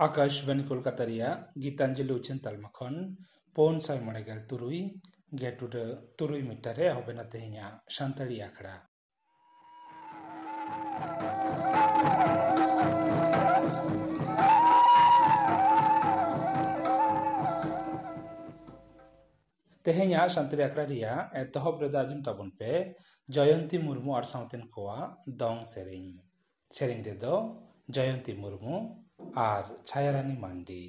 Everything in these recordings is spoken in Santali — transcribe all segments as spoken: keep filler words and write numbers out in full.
ᱟᱠᱟᱥᱵᱟᱱᱤ ᱠᱳᱞᱠᱟᱛᱟ ᱨᱮᱭᱟᱜ ᱜᱤᱛᱟᱧᱡᱚᱞᱤ ᱩᱪᱷᱟᱹᱱ ᱛᱟᱞᱢᱟ ᱠᱷᱚᱱ ᱯᱩᱱ ᱥᱟᱭ ᱢᱚᱬᱮ ᱜᱮᱞ ᱛᱩᱨᱩᱭ ᱜᱮᱴᱩᱰᱟᱹ ᱛᱩᱨᱩᱭ ᱢᱤᱴᱟᱨ ᱨᱮ ᱮᱦᱚᱵ ᱮᱱᱟ ᱛᱮᱦᱮᱧᱟᱜ ᱥᱟᱱᱛᱟᱲᱤ ᱟᱠᱷᱲᱟ᱾ ᱛᱮᱦᱮᱧᱟᱜ ᱥᱟᱱᱛᱟᱲᱤ ᱟᱠᱷᱲᱟ ᱨᱮᱭᱟᱜ ᱮᱛᱚᱦᱚᱵ ᱨᱮᱫᱚ ᱟᱸᱡᱚᱢ ᱛᱟᱵᱚᱱ ᱯᱮ ᱡᱚᱭᱚᱱᱛᱤ ᱢᱩᱨᱢᱩ ᱟᱨ ᱥᱟᱶᱛᱮᱱ ᱠᱚᱣᱟᱜ ᱫᱚᱝ ᱥᱮᱨᱮᱧ᱾ ᱥᱮᱨᱮᱧ ᱛᱮᱫᱚ ᱡᱚᱭᱚᱱᱛᱤ ᱢᱩᱨᱢᱩ ᱟᱨ ᱪᱷᱟᱭᱟᱨᱟᱱᱤ ᱢᱟᱱᱰᱤ᱾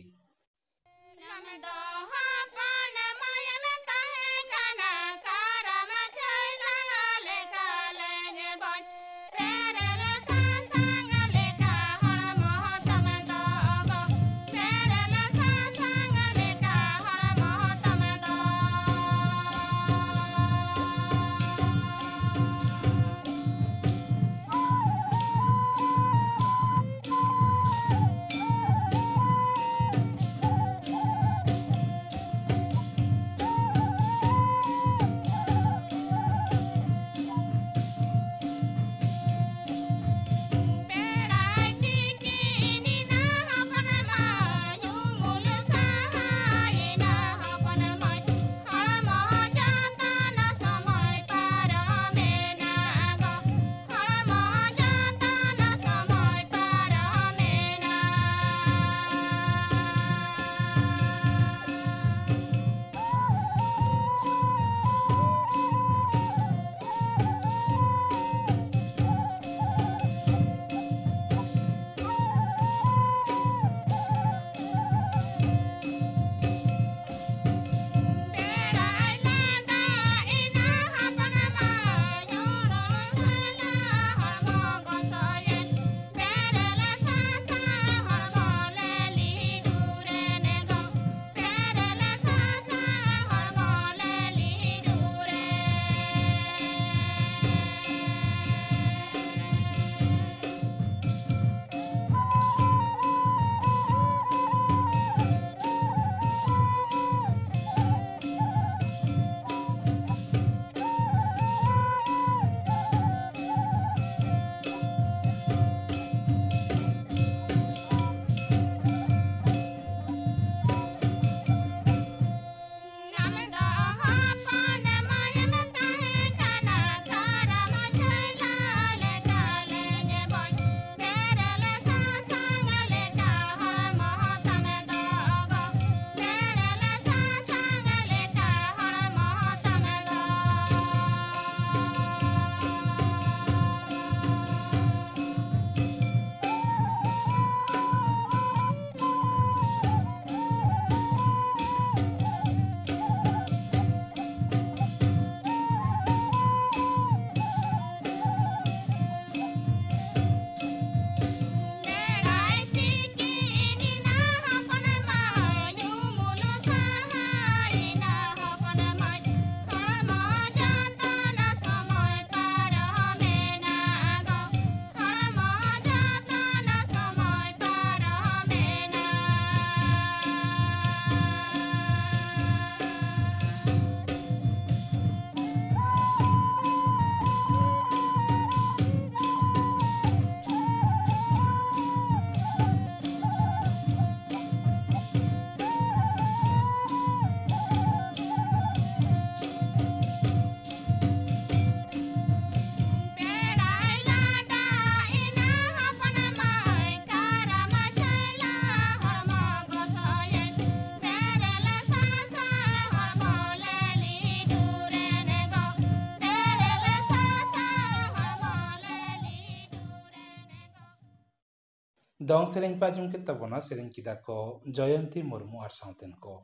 ᱫᱚᱝ ᱥᱮᱨᱮᱧ ᱯᱮ ᱟᱸᱡᱚᱢ ᱠᱮᱫ ᱛᱟᱵᱚᱱᱟ᱾ ᱥᱮᱨᱮᱧ ᱠᱮᱫᱟ ᱠᱚ ᱡᱚᱭᱚᱱᱛᱤ ᱢᱩᱨᱢᱩ ᱟᱨ ᱥᱟᱶᱛᱮᱱ ᱠᱚ᱾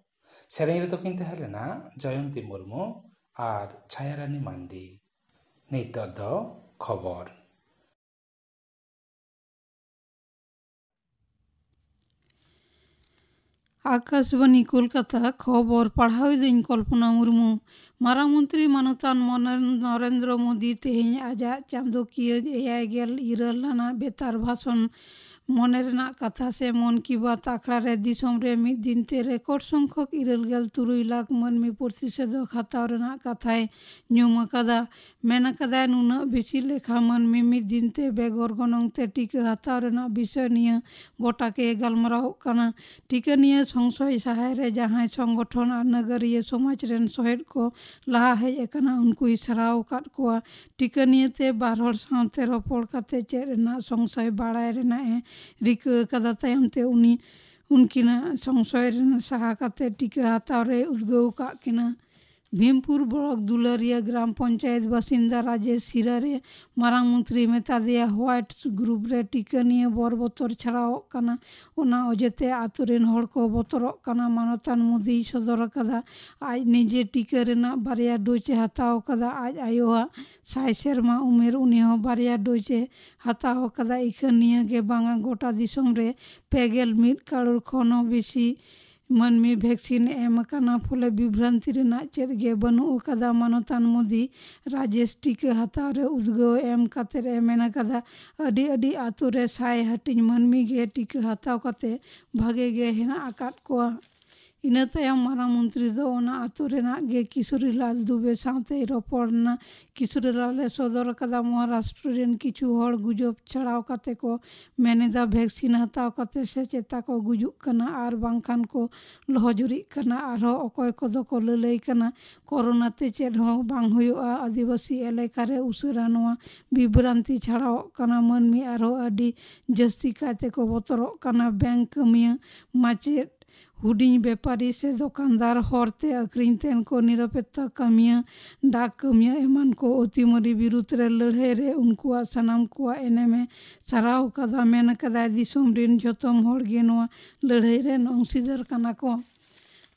ᱥᱮᱨᱮᱧ ᱨᱮᱫᱚ ᱠᱤᱱ ᱛᱟᱦᱮᱸ ᱞᱮᱱᱟ ᱡᱚᱭᱚᱱᱛᱤ ᱢᱩᱨᱢᱩ ᱟᱨ ᱪᱷᱟᱭᱟᱨᱟᱱᱤ ᱢᱟᱱᱰᱤ᱾ ᱱᱤᱛᱚᱜ ᱫᱚ ᱠᱷᱚᱵᱚᱨ᱾ ᱟᱠᱟᱥᱵᱟᱱᱤ ᱠᱳᱞᱠᱟᱛᱟ, ᱠᱷᱚᱵᱚᱨ ᱯᱟᱲᱦᱟᱣᱤᱫᱟᱹᱧ ᱠᱚᱞᱯᱚᱱᱟ ᱢᱩᱨᱢᱩ᱾ ᱢᱟᱨᱟᱝ ᱢᱚᱱᱛᱨᱤ ᱢᱟᱱᱚᱛᱟᱱ ᱢᱚᱱ-, ᱱᱚᱨᱮᱱᱫᱨᱚ ᱢᱳᱫᱤ ᱛᱮᱦᱮᱧ ᱟᱡᱟᱜ ᱪᱟᱸᱫᱚᱠᱤᱭᱟᱹ ᱮᱭᱟᱭ ᱜᱮᱞ ᱤᱨᱟᱹᱞ ᱟᱱᱟᱜ ᱵᱮᱛᱟᱨ ᱵᱷᱟᱥᱚᱱ ᱢᱚᱱᱮ ᱨᱮᱱᱟᱜ ᱠᱟᱛᱷᱟ ᱥᱮ ᱢᱚᱱ ᱠᱤ ᱵᱟᱛ ᱟᱠᱷᱲᱟ ᱨᱮ ᱫᱤᱥᱚᱢ ᱨᱮ ᱢᱤᱫ ᱫᱤᱱ ᱛᱮ ᱨᱮᱠᱚᱨᱰ ᱥᱚᱝᱠᱷᱚᱠ ᱤᱨᱟᱹᱞ ᱜᱮᱞ ᱛᱩᱨᱩᱭ ᱞᱟᱠᱷ ᱢᱟᱹᱱᱢᱤ ᱯᱨᱚᱛᱤᱥᱮᱫᱷᱚᱠ ᱦᱟᱛᱟᱣ ᱨᱮᱱᱟᱜ ᱠᱟᱛᱷᱟᱭ ᱧᱩᱢ ᱟᱠᱟᱫᱟ᱾ ᱢᱮᱱ ᱟᱠᱟᱫᱟᱭ, ᱱᱩᱱᱟᱹᱜ ᱵᱮᱥᱤ ᱞᱮᱠᱷᱟ ᱢᱟᱹᱱᱢᱤ ᱢᱤᱫ ᱫᱤᱱ ᱛᱮ ᱵᱮᱜᱚᱨ ᱜᱚᱱᱚᱝ ᱛᱮ ᱴᱤᱠᱟᱹ ᱦᱟᱛᱟᱣ ᱨᱮᱱᱟᱜ ᱵᱤᱥᱚᱭ ᱱᱤᱭᱟᱹ ᱜᱚᱴᱟ ᱜᱮ ᱜᱟᱞᱢᱟᱨᱟᱣᱚᱜ ᱠᱟᱱᱟ᱾ ᱴᱤᱠᱟᱹ ᱱᱤᱭᱟᱹ ᱥᱚᱝᱥᱚᱭ ᱥᱟᱦᱟᱭ ᱨᱮ ᱡᱟᱦᱟᱸᱭ ᱥᱚᱝᱜᱚᱴᱷᱚᱱ ᱟᱨ ᱱᱟᱜᱟᱨᱤᱭᱟᱹ ᱥᱚᱢᱟᱡᱽ ᱨᱮᱱ ᱥᱚᱦᱮᱫ ᱠᱚ ᱞᱟᱦᱟ ᱦᱮᱡ ᱟᱠᱟᱱᱟ, ᱩᱱᱠᱩᱭ ᱥᱟᱨᱦᱟᱣ ᱟᱠᱟᱫ ᱠᱚᱣᱟ᱾ ᱴᱤᱠᱟᱹ ᱱᱤᱭᱟᱹᱛᱮ ᱵᱟᱨ ᱦᱚᱲ ᱥᱟᱶᱛᱮ ᱨᱚᱯᱚᱲ ᱠᱟᱛᱮ ᱪᱮᱫ ᱨᱮᱱᱟᱜ ᱥᱚᱝᱥᱚᱭ ᱵᱟᱲᱟᱭ ᱨᱮᱱᱟᱜ ᱮ ᱨᱤᱠᱟᱹ ᱟᱠᱟᱫᱟ᱾ ᱛᱟᱭᱚᱢ ᱛᱮ ᱩᱱᱤ ᱩᱱᱠᱤᱱᱟᱜ ᱥᱚᱝᱥᱚᱭ ᱨᱮᱱᱟᱜ ᱥᱟᱦᱟ ᱠᱟᱛᱮ ᱴᱤᱠᱟᱹ ᱦᱟᱛᱟᱣ ᱨᱮ ᱩᱫᱽᱜᱟᱹᱣ ᱟᱠᱟᱫ ᱠᱤᱱᱟ᱾ ᱵᱷᱤᱢᱯᱩᱨ ᱵᱞᱚᱠ ᱫᱩᱞᱟᱹᱨᱤᱭᱟᱹ ᱜᱨᱟᱢ ᱯᱚᱧᱪᱟᱭᱮᱛ ᱵᱟᱥᱤᱱᱫᱟ ᱨᱟᱡᱮᱥ ᱦᱤᱨᱟ ᱨᱮ ᱢᱟᱨᱟᱝ ᱢᱚᱱᱛᱨᱤ ᱢᱮᱛᱟ ᱫᱮᱭᱟ, ᱦᱳᱣᱟᱴᱥ ᱜᱨᱩᱯ ᱨᱮ ᱴᱤᱠᱟᱹ ᱱᱤᱭᱟᱹ ᱵᱚᱨ ᱵᱚᱛᱚᱨ ᱪᱷᱟᱲᱟᱣᱚᱜ ᱠᱟᱱᱟ, ᱚᱱᱟ ᱚᱡᱮᱛᱮ ᱟᱛᱳ ᱨᱮᱱ ᱦᱚᱲ ᱠᱚ ᱵᱚᱛᱚᱨᱚᱜ ᱠᱟᱱᱟ᱾ ᱢᱟᱱᱚᱛᱟᱱ ᱢᱳᱫᱤᱭ ᱥᱚᱫᱚᱨ ᱟᱠᱟᱫᱟ, ᱟᱡ ᱱᱤᱡᱮ ᱴᱤᱠᱟᱹ ᱨᱮᱱᱟᱜ ᱵᱟᱨᱭᱟ ᱰᱳᱡᱽ ᱮ ᱦᱟᱛᱟᱣ ᱟᱠᱟᱫᱟ᱾ ᱟᱡ ᱟᱭᱳᱣᱟᱜ ᱥᱟᱭ ᱥᱮᱨᱢᱟ ᱩᱢᱮᱨ, ᱩᱱᱤ ᱦᱚᱸ ᱵᱟᱨᱭᱟ ᱰᱳᱡᱽ ᱮ ᱦᱟᱛᱟᱣ ᱟᱠᱟᱫᱟ᱾ ᱤᱠᱷᱟᱹᱱ ᱱᱤᱭᱟᱹ ᱜᱮ ᱵᱟᱝᱟ, ᱜᱚᱴᱟ ᱫᱤᱥᱚᱢ ᱨᱮ ᱯᱮ ᱜᱮᱞ ᱢᱤᱫ ᱠᱟᱨᱳᱲ ᱠᱷᱚᱱ ᱦᱚᱸ ᱵᱮᱥᱤ ᱢᱟᱹᱱᱢᱤ ᱵᱷᱮᱠᱥᱤᱱ ᱮᱢ ᱟᱠᱟᱱᱟ, ᱯᱷᱚᱞᱮ ᱵᱤᱵᱷᱨᱟᱱᱛᱤ ᱨᱮᱱᱟᱜ ᱪᱮᱫ ᱜᱮ ᱵᱟᱹᱱᱩᱜ ᱟᱠᱟᱫᱟ᱾ ᱢᱟᱱᱚᱛᱟᱱ ᱢᱳᱫᱤ ᱨᱟᱡᱮᱥ ᱴᱤᱠᱟᱹ ᱦᱟᱛᱟᱣ ᱨᱮ ᱩᱫᱽᱜᱟᱹᱣ ᱮᱢ ᱠᱟᱛᱮ ᱮ ᱢᱮᱱ ᱟᱠᱟᱫᱟ, ᱟᱹᱰᱤ ᱟᱹᱰᱤ ᱟᱛᱳ ᱨᱮ ᱥᱟᱭ ᱦᱟᱹᱴᱤᱧ ᱢᱟᱹᱱᱢᱤ ᱜᱮ ᱴᱤᱠᱟᱹ ᱦᱟᱛᱟᱣ ᱠᱟᱛᱮ ᱵᱷᱟᱜᱮ ᱜᱮ ᱦᱮᱱᱟᱜ ᱟᱠᱟᱫ ᱠᱚᱣᱟ᱾ ᱤᱱᱟᱹ ᱛᱟᱭᱚᱢ ᱢᱟᱨᱟᱝ ᱢᱚᱱᱛᱨᱤ ᱫᱚ ᱚᱱᱟ ᱟᱛᱳ ᱨᱮᱱᱟᱜ ᱜᱮ ᱠᱤᱥᱳᱨᱤᱞᱟᱞ ᱫᱩᱵᱮ ᱥᱟᱶᱛᱮᱭ ᱨᱚᱯᱚᱲ ᱮᱱᱟ᱾ ᱠᱤᱥᱳᱨᱤᱞᱟᱞ ᱮ ᱥᱚᱫᱚᱨ ᱟᱠᱟᱫᱟ, ᱢᱚᱦᱟᱨᱟᱥᱴᱨᱚ ᱨᱮᱱ ᱠᱤᱪᱷᱩ ᱦᱚᱲ ᱜᱩᱡᱚᱵ ᱪᱷᱟᱲᱟᱣ ᱠᱟᱛᱮ ᱠᱚ ᱢᱮᱱ ᱮᱫᱟ, ᱵᱷᱮᱠᱥᱤᱱ ᱦᱟᱛᱟᱣ ᱠᱟᱛᱮ ᱥᱮ ᱪᱮᱛᱟ ᱠᱚ ᱜᱩᱡᱩᱜ ᱠᱟᱱᱟ ᱟᱨ ᱵᱟᱝᱠᱷᱟᱱ ᱠᱚ ᱞᱚᱦᱚᱡᱩᱨᱤᱜ ᱠᱟᱱᱟ᱾ ᱟᱨᱦᱚᱸ ᱚᱠᱚᱭ ᱠᱚᱫᱚ ᱠᱚ ᱞᱟᱹᱞᱟᱹᱭ ᱠᱟᱱᱟ, ᱠᱳᱨᱳᱱᱟ ᱛᱮ ᱪᱮᱫ ᱦᱚᱸ ᱵᱟᱝ ᱦᱩᱭᱩᱜᱼᱟ, ᱟᱹᱫᱤᱵᱟᱹᱥᱤ ᱮᱞᱟᱠᱟ ᱨᱮ ᱩᱥᱟᱹᱨᱟ ᱱᱚᱣᱟ ᱵᱤᱵᱷᱨᱟᱱᱛᱤ ᱪᱷᱟᱲᱟᱣᱚᱜ ᱠᱟᱱᱟ᱾ ᱢᱟᱹᱱᱢᱤ ᱟᱨᱦᱚᱸ ᱟᱹᱰᱤ ᱡᱟᱹᱥᱛᱤ ᱠᱟᱭᱛᱮ ᱠᱚ ᱵᱚᱛᱚᱨᱚᱜ ᱠᱟᱱᱟ᱾ ᱵᱮᱝᱠ ᱠᱟᱹᱢᱤᱭᱟᱹ, ᱢᱟᱪᱮᱫ, ᱦᱩᱰᱤᱧ ᱵᱮᱯᱟᱨᱤ ᱥᱮ ᱫᱚᱠᱟᱱᱫᱟᱨ, ᱦᱚᱨᱛᱮ ᱟᱹᱠᱷᱨᱤᱧ ᱛᱮᱱ ᱠᱚ, ᱱᱤᱨᱟᱯᱚᱛᱛᱟ ᱠᱟᱹᱢᱤᱭᱟᱹ, ᱰᱟᱠ ᱠᱟᱹᱢᱤᱭᱟᱹ ᱮᱢᱟᱱ ᱠᱚ ᱚᱛᱤᱢᱟᱹᱨᱤ ᱵᱤᱨᱩᱫᱽ ᱨᱮ ᱞᱟᱹᱲᱦᱟᱹᱭ ᱨᱮ ᱩᱱᱠᱩᱣᱟᱜ ᱥᱟᱱᱟᱢ ᱠᱚᱣᱟᱜ ᱮᱱᱮᱢᱮ ᱥᱟᱨᱦᱟᱣ ᱟᱠᱟᱫᱟ᱾ ᱢᱮᱱ ᱟᱠᱟᱫᱟᱭ, ᱫᱤᱥᱚᱢ ᱨᱤᱱ ᱡᱷᱚᱛᱚᱢ ᱦᱚᱲ ᱜᱮ ᱱᱚᱣᱟ ᱞᱟᱹᱲᱦᱟᱹᱭ ᱨᱮᱱ ᱚᱝᱥᱤᱫᱟᱨ ᱠᱟᱱᱟ ᱠᱚ᱾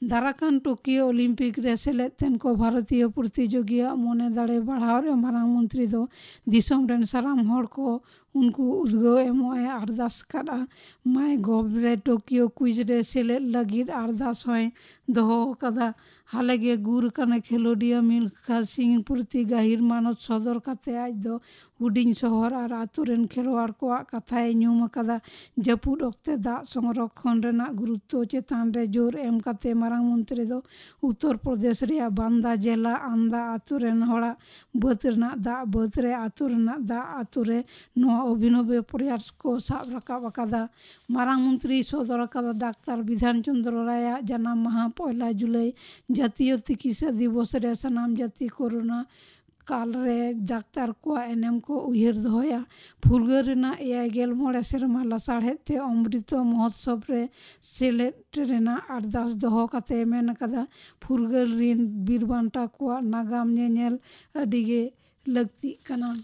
ᱫᱟᱨᱟᱠᱟᱱ ᱴᱳᱠᱤᱭᱳ ᱚᱞᱤᱢᱯᱤᱠ ᱨᱮ ᱥᱮᱞᱮᱫ ᱛᱮᱱ ᱠᱚ ᱵᱷᱟᱨᱚᱛᱤᱭᱚ ᱯᱨᱚᱛᱤᱡᱳᱜᱤᱭᱟᱜ ᱢᱚᱱᱮ ᱫᱟᱲᱮ ᱵᱟᱲᱦᱟᱣ ᱨᱮ ᱢᱟᱨᱟᱝ ᱢᱚᱱᱛᱨᱤ ᱫᱚ ᱫᱤᱥᱚᱢ ᱨᱮᱱ ᱥᱟᱱᱟᱢ ᱦᱚᱲ ᱠᱚ ᱩᱱᱠᱩ ᱩᱫᱽᱜᱟᱹᱣ ᱮᱢᱚᱜ ᱮ ᱟᱨᱫᱟᱥ ᱟᱠᱟᱫᱼᱟ᱾ ᱢᱟᱭ ᱜᱚᱵᱷ ᱨᱮ ᱴᱳᱠᱤᱭᱳ ᱠᱩᱭᱤᱡᱽ ᱨᱮ ᱥᱮᱞᱮᱫ ᱞᱟᱹᱜᱤᱫ ᱟᱨᱫᱟᱥ ᱦᱚᱸᱭ ᱫᱚᱦᱚ ᱟᱠᱟᱫᱟ᱾ ᱦᱟᱞᱮ ᱜᱮ ᱜᱩᱨ ᱟᱠᱟᱱ ᱠᱷᱮᱞᱳᱰᱤᱭᱟᱹ ᱢᱤᱞᱠᱷᱟ ᱥᱤᱝ ᱯᱨᱚᱛᱤ ᱜᱟᱹᱦᱤᱨ ᱢᱟᱱᱚᱛ ᱥᱚᱫᱚᱨ ᱠᱟᱛᱮ ᱟᱡ ᱫᱚ ᱦᱩᱰᱤᱧ ᱥᱚᱦᱚᱨ ᱟᱨ ᱟᱛᱳ ᱨᱮᱱ ᱠᱷᱮᱞᱣᱟᱲ ᱠᱚᱣᱟᱜ ᱠᱟᱛᱷᱟᱭ ᱧᱩᱢ ᱟᱠᱟᱫᱟ᱾ ᱡᱟᱹᱯᱩᱫ ᱚᱠᱛᱮ ᱫᱟᱜ ᱥᱚᱝᱨᱚᱠᱷᱚᱱ ᱨᱮᱱᱟᱜ ᱜᱩᱨᱩᱛᱛᱚ ᱪᱮᱛᱟᱱ ᱨᱮ ᱡᱳᱨ ᱮᱢ ᱠᱟᱛᱮ ᱢᱟᱨᱟᱝ ᱢᱚᱱᱛᱨᱤ ᱫᱚ ᱩᱛᱛᱚᱨ ᱯᱨᱚᱫᱮᱥ ᱨᱮᱭᱟᱜ ᱵᱟᱱᱫᱟ ᱡᱮᱞᱟ ᱟᱱᱫᱟ ᱟᱛᱳ ᱨᱮᱱ ᱦᱚᱲᱟᱜ ᱵᱟᱹᱫᱽ ᱨᱮᱱᱟᱜ ᱫᱟᱜ ᱵᱟᱹᱫᱽ ᱨᱮ, ᱟᱛᱳ ᱨᱮᱱᱟᱜ ᱫᱟᱜ ᱟᱛᱳ ᱨᱮ ᱱᱚᱣᱟ ᱚᱵᱷᱤᱱᱚᱵᱮ ᱯᱨᱚᱭᱟᱥ ᱠᱚ ᱥᱟᱵ ᱨᱟᱠᱟᱵ ᱟᱠᱟᱫᱟ᱾ ᱢᱟᱨᱟᱝ ᱢᱚᱱᱛᱨᱤᱭ ᱥᱚᱫᱚᱨ ᱟᱠᱟᱫᱟ ᱰᱟᱠᱛᱟᱨ ᱵᱤᱫᱷᱟᱱ ᱪᱚᱸᱫᱽᱨᱚ ᱨᱟᱭᱟᱜ ᱡᱟᱱᱟᱢ ᱢᱟᱦᱟ ᱯᱚᱭᱞᱟ ᱡᱩᱞᱟᱭ ᱡᱟᱹᱛᱤᱭᱚ ᱛᱤᱠᱤᱥᱟ ᱫᱤᱵᱚᱥ ᱨᱮ ᱥᱟᱱᱟᱢ ᱡᱟᱹᱛᱤ ᱠᱳᱨᱳᱱᱟ ᱠᱟᱞ ᱨᱮ ᱰᱟᱠᱛᱟᱨ ᱠᱚᱣᱟᱜ ᱮᱱᱮᱢ ᱠᱚ ᱩᱭᱦᱟᱹᱨ ᱫᱚᱦᱚᱭᱟ᱾ ᱯᱷᱩᱨᱜᱟᱹᱞ ᱨᱮᱱᱟᱜ ᱮᱭᱟᱭ ᱜᱮᱞ ᱢᱚᱬᱮ ᱥᱮᱨᱢᱟ ᱞᱟᱥᱟᱲᱦᱮᱫ ᱛᱮ ᱚᱢᱨᱤᱛᱚ ᱢᱚᱦᱳᱛᱥᱚᱵ ᱨᱮ ᱥᱮᱞᱮᱫ ᱨᱮᱱᱟᱜ ᱟᱨᱫᱟᱥ ᱫᱚᱦᱚ ᱠᱟᱛᱮ ᱢᱮᱱ ᱟᱠᱟᱫᱟ, ᱯᱷᱩᱨᱜᱟᱹᱞ ᱨᱤᱱ ᱵᱤᱨ ᱵᱟᱱᱴᱟ ᱠᱚᱣᱟᱜ ᱱᱟᱜᱟᱢ ᱧᱮᱧᱮᱞ ᱟᱹᱰᱤ ᱜᱮ ᱞᱟᱹᱠᱛᱤᱜ ᱠᱟᱱᱟ᱾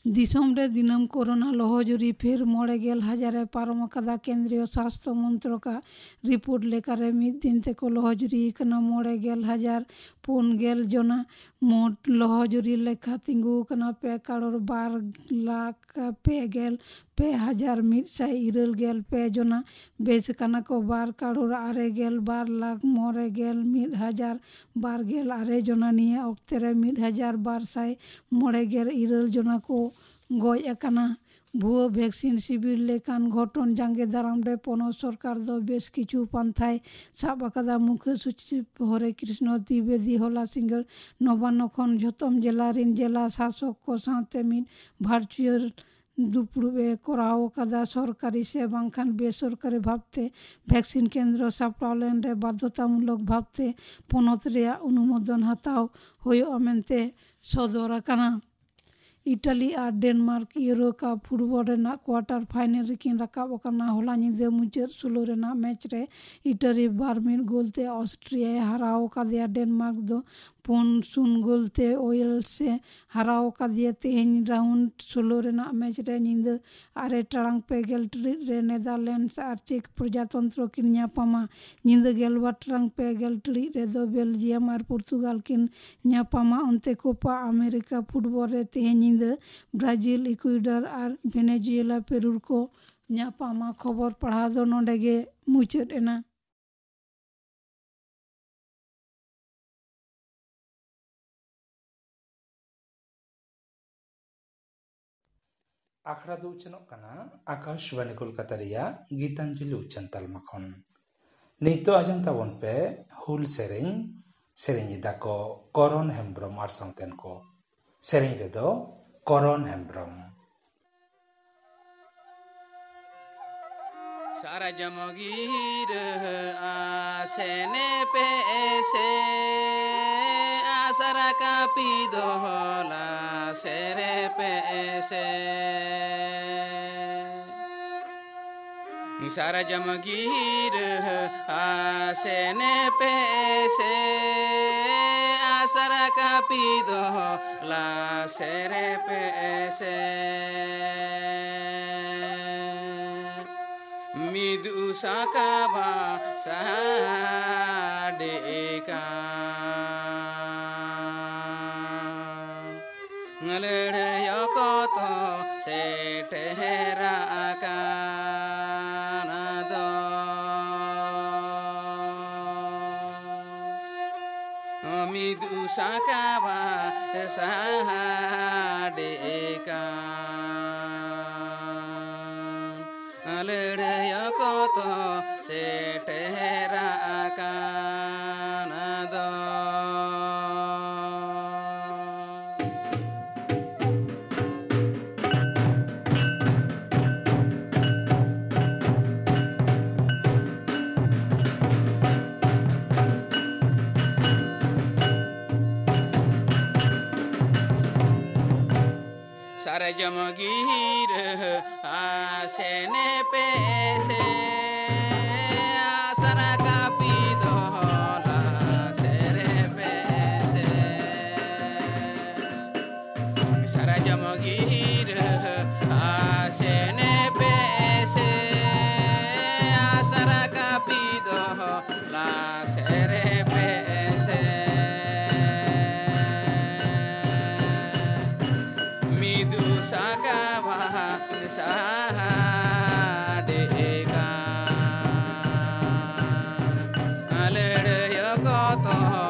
ᱫᱤᱥᱚᱢ ᱨᱮ ᱫᱤᱱᱟᱹᱢ ᱠᱳᱨᱳᱱᱟ ᱞᱚᱦᱚᱡᱩᱨᱤ ᱯᱷᱮᱨ ᱢᱚᱬᱮ ᱜᱮᱞ ᱦᱟᱡᱟᱨ ᱮ ᱯᱟᱨᱚᱢ ᱟᱠᱟᱫᱟ᱾ ᱠᱮᱱᱫᱨᱤᱭᱚ ᱥᱟᱥᱛᱷᱚ ᱢᱚᱱᱛᱨᱚᱠᱟᱜ ᱨᱤᱯᱳᱨᱴ ᱞᱮᱠᱟᱨᱮ ᱢᱤᱫ ᱫᱤᱱ ᱛᱮᱠᱚ ᱞᱚᱦᱚᱡᱩᱨᱤ ᱟᱠᱟᱱᱟ ᱢᱚᱬᱮ ᱜᱮᱞ ᱦᱟᱡᱟᱨ ᱯᱩᱱ ᱜᱮᱞ ᱡᱚᱱᱟ᱾ ᱢᱳᱴ ᱞᱚᱦᱚᱡᱩᱨᱤ ᱞᱮᱠᱷᱟ ᱛᱤᱸᱜᱩ ᱟᱠᱟᱱᱟ ᱯᱮ ᱠᱟᱨᱳᱲ ᱵᱟᱨ ᱞᱟᱠᱷ ᱯᱮ ᱜᱮᱞ ᱯᱮ ᱦᱟᱡᱟᱨ ᱢᱤᱫ ᱥᱟᱭ ᱤᱨᱟᱹᱞ ᱜᱮᱞ ᱯᱮ ᱡᱚᱱᱟ᱾ ᱵᱮᱥ ᱟᱠᱟᱱᱟ ᱠᱚ ᱵᱟᱨ ᱠᱟᱨᱳᱲ ᱟᱨᱮ ᱜᱮᱞ ᱵᱟᱨ ᱞᱟᱠᱷ ᱢᱚᱬᱮ ᱜᱮᱞ ᱢᱤᱫ ᱦᱟᱡᱟᱨ ᱵᱟᱨ ᱜᱮᱞ ᱟᱨᱮ ᱡᱚᱱᱟ᱾ ᱱᱤᱭᱟᱹ ᱚᱠᱛᱮ ᱨᱮ ᱢᱤᱫ ᱦᱟᱡᱟᱨ ᱵᱟᱨ ᱥᱟᱭ ᱢᱚᱬᱮ ᱜᱮᱞ ᱤᱨᱟᱹᱞ ᱡᱚᱱᱟ ᱠᱚ ᱜᱚᱡ ᱟᱠᱟᱱᱟ᱾ ᱵᱷᱩᱣᱟᱹ ᱵᱷᱮᱠᱥᱤᱱ ᱥᱤᱵᱤᱨ ᱞᱮᱠᱟᱱ ᱜᱷᱚᱴᱚᱱ ᱡᱟᱸᱜᱮ ᱫᱟᱨᱟᱢ ᱨᱮ ᱯᱚᱱᱚᱛ ᱥᱚᱨᱠᱟᱨ ᱫᱚ ᱵᱮᱥ ᱠᱤᱪᱷᱩ ᱯᱟᱱᱛᱷᱟᱭ ᱥᱟᱵ ᱟᱠᱟᱫᱟ᱾ ᱢᱩᱠᱷᱭᱟᱹ ᱥᱚᱪᱤᱵ ᱦᱚᱨᱮ ᱠᱨᱤᱥᱱᱚ ᱫᱤᱵᱮᱫᱤ ᱦᱚᱞᱟ ᱥᱤᱸᱜᱟᱹᱲ ᱱᱚᱵᱟᱱᱱᱚ ᱠᱷᱚᱱ ᱡᱷᱚᱛᱚᱢ ᱡᱮᱞᱟ ᱨᱤᱱ ᱡᱮᱞᱟ ᱥᱟᱥᱚᱠ ᱠᱚ ᱥᱟᱶᱛᱮ ᱢᱤᱫ ᱵᱷᱟᱨᱪᱩᱭᱟᱞ ᱫᱩᱯᱲᱩᱵ ᱮ ᱠᱚᱨᱟᱣ ᱟᱠᱟᱫᱟ᱾ ᱥᱚᱨᱠᱟᱨᱤ ᱥᱮ ᱵᱟᱝᱠᱷᱟᱱ ᱵᱮᱥᱚᱨᱠᱟᱨᱤ ᱵᱷᱟᱵᱽᱛᱮ ᱵᱷᱮᱠᱥᱤᱱ ᱠᱮᱱᱫᱨᱚ ᱥᱟᱯᱲᱟᱣ ᱞᱮᱱ ᱨᱮ ᱵᱟᱫᱽᱫᱷᱚᱛᱟᱢᱩᱞᱚᱠ ᱵᱷᱟᱵᱽᱛᱮ ᱯᱚᱱᱚᱛ ᱨᱮᱭᱟᱜ ᱚᱱᱩᱢᱳᱫᱚᱱ ᱦᱟᱛᱟᱣ ᱦᱩᱭᱩᱜᱼᱟ ᱢᱮᱱᱛᱮ ᱥᱚᱫᱚᱨ ᱟᱠᱟᱱᱟ᱾ ᱤᱴᱟᱞᱤ ᱟᱨ ᱰᱮᱱᱢᱟᱨᱠ ᱤᱭᱩᱨᱳ ᱠᱟᱯ ᱯᱷᱩᱴᱵᱚᱞ ᱨᱮᱱᱟᱜ ᱠᱣᱟᱴᱟᱨ ᱯᱷᱟᱭᱱᱮᱞ ᱨᱮᱠᱤᱱ ᱨᱟᱠᱟᱵ ᱟᱠᱟᱱᱟ᱾ ᱦᱚᱞᱟ ᱧᱤᱫᱟᱹ ᱢᱩᱪᱟᱹᱫ ᱥᱳᱞᱳ ᱨᱮᱱᱟᱜ ᱢᱮᱪ ᱨᱮ ᱤᱴᱟᱞᱤ ᱵᱟᱨ ᱢᱤᱫ ᱜᱳᱞ ᱛᱮ ᱚᱥᱴᱨᱤᱭᱟᱭ ᱦᱟᱨᱟᱣ ᱟᱠᱟᱫᱮᱭᱟ᱾ ᱰᱮᱱᱢᱟᱨᱠ ᱫᱚ ᱯᱩᱱ ᱥᱩᱱ ᱜᱳᱞ ᱛᱮ ᱳᱭᱮᱞᱥ ᱮ ᱦᱟᱨᱟᱣ ᱟᱠᱟᱫᱮᱭᱟ᱾ ᱛᱮᱦᱮᱧ ᱨᱟᱣᱩᱱᱰ ᱥᱳᱞᱳ ᱨᱮᱱᱟᱜ ᱢᱮᱪ ᱨᱮ ᱧᱤᱫᱟᱹ ᱟᱨᱮ ᱴᱟᱲᱟᱝ ᱯᱮ ᱜᱮᱞ ᱴᱤᱲᱤᱡ ᱨᱮ ᱱᱮᱫᱟᱨᱞᱮᱱᱰᱥ ᱟᱨ ᱪᱮᱠ ᱯᱨᱚᱡᱟᱛᱚᱱᱛᱨᱚ ᱠᱤᱱ ᱧᱟᱯᱟᱢᱟ᱾ ᱧᱤᱫᱟᱹ ᱜᱮᱞ ᱵᱟᱨ ᱴᱟᱲᱟᱝ ᱯᱮ ᱜᱮᱞ ᱴᱤᱲᱤᱡ ᱨᱮᱫᱚ ᱵᱮᱞᱡᱤᱭᱟᱢ ᱟᱨ ᱯᱚᱨᱛᱩᱜᱟᱞ ᱠᱤᱱ ᱧᱟᱯᱟᱢᱟ᱾ ᱚᱱᱛᱮ ᱠᱳᱯᱟ ᱟᱢᱮᱨᱤᱠᱟ ᱯᱷᱩᱴᱵᱚᱞ ᱨᱮ ᱛᱮᱦᱮᱧ ᱧᱤᱫᱟᱹ ᱵᱨᱟᱡᱤᱞ, ᱤᱠᱩᱭᱰᱚᱨ ᱟᱨ ᱵᱷᱮᱱᱮᱡᱩᱭᱮᱞᱟ ᱯᱮᱨᱩᱨ ᱠᱚ ᱧᱟᱯᱟᱢᱟ᱾ ᱠᱷᱚᱵᱚᱨ ᱯᱟᱲᱦᱟᱣ ᱫᱚ ᱱᱚᱰᱮ ᱜᱮ ᱢᱩᱪᱟᱹᱫ ᱮᱱᱟ᱾ ᱟᱠᱷᱲᱟ ᱫᱚ ᱩᱪᱷᱟᱹᱱᱚᱜ ᱠᱟᱱᱟ ᱟᱠᱟᱥᱵᱟᱱᱤ ᱠᱳᱞᱠᱟᱛᱟ ᱨᱮᱭᱟᱜ ᱜᱤᱛᱟᱧᱡᱚᱞᱤ ᱩᱪᱷᱟᱹᱱ ᱛᱟᱞᱢᱟ ᱠᱷᱚᱱ᱾ ᱱᱤᱛᱚᱜ ᱟᱸᱡᱚᱢ ᱛᱟᱵᱚᱱ ᱯᱮ ᱦᱩᱞ ᱥᱮᱨᱮᱧ᱾ ᱥᱮᱨᱮᱧ ᱮᱫᱟ ᱠᱚ ᱠᱚᱨᱚᱱ ᱦᱮᱢᱵᱨᱚᱢ ᱟᱨ ᱥᱟᱶᱛᱮᱱ ᱠᱚ᱾ ᱥᱮᱨᱮᱧ ᱨᱮᱫᱚ ᱠᱚᱨᱚᱱ ᱦᱮᱢᱵᱨᱚᱢ᱾ ᱥᱟᱨᱡᱚᱢ ᱜᱤᱨᱟᱹ ᱟᱥᱮᱱ ᱯᱮ ᱥᱮ, ᱟᱥᱨᱟ ᱠᱟᱹᱯᱤ ᱫᱚᱦᱚ ᱞᱟᱥᱮᱨ ᱯᱮ ᱥᱮ᱾ ᱥᱟᱨᱡᱚᱢ ᱜᱤᱨᱟᱹ ᱟᱥᱮᱱ ᱯᱮ ᱥᱮ, ᱟᱥᱨᱟ ᱠᱟᱹᱯᱤ ᱫᱚᱦᱚ ᱞᱟᱥᱮᱨ ᱯᱮ ᱥᱮ᱾ ᱢᱤᱫ ᱩᱥᱟ ᱠᱟᱵᱟ ᱥᱟᱰᱮ ᱠᱟᱱ᱾ ᱞᱟᱹᱲᱦᱟᱹᱭ ᱚᱠᱛᱚ ᱥᱮᱴᱮᱨ ᱟᱠᱟᱱ ᱫᱚ᱾ ᱢᱤᱫ ᱩᱥᱟ ᱠᱟᱵᱟ ᱥᱟᱰᱮ ᱠᱟᱱ᱾ ᱞᱟᱹᱲᱦᱟᱹᱭ ᱚᱠᱛᱚ ᱥᱮᱴᱮᱨ ᱟᱠᱟᱱ ᱫᱚ᱾ ᱡᱚᱢ ᱜᱤᱨᱟᱹ ᱟᱥᱮᱱ ᱯᱮ ᱥᱮ, ᱟᱥᱨᱟ ᱠᱟᱹᱯᱤ ᱫᱚ ᱞᱟᱥᱮᱨ ᱯᱮ ᱥᱮ᱾ ᱥᱟᱨᱡᱚᱢ ᱜᱤᱨᱟᱹ ᱟᱥᱮᱱ ᱯᱮ ᱥᱮ, ᱟᱥᱨᱟ ᱠᱟᱹᱯᱤ ᱫᱚ ᱞᱟᱥᱮᱨ ᱯᱮ ᱥᱮ᱾ ᱢᱤᱫᱩ ᱥᱟᱠᱟᱢ ᱥᱟᱰᱮ ᱠᱟᱱ, ᱞᱟᱹᱲᱦᱟᱹᱭ ᱚᱠᱛᱚ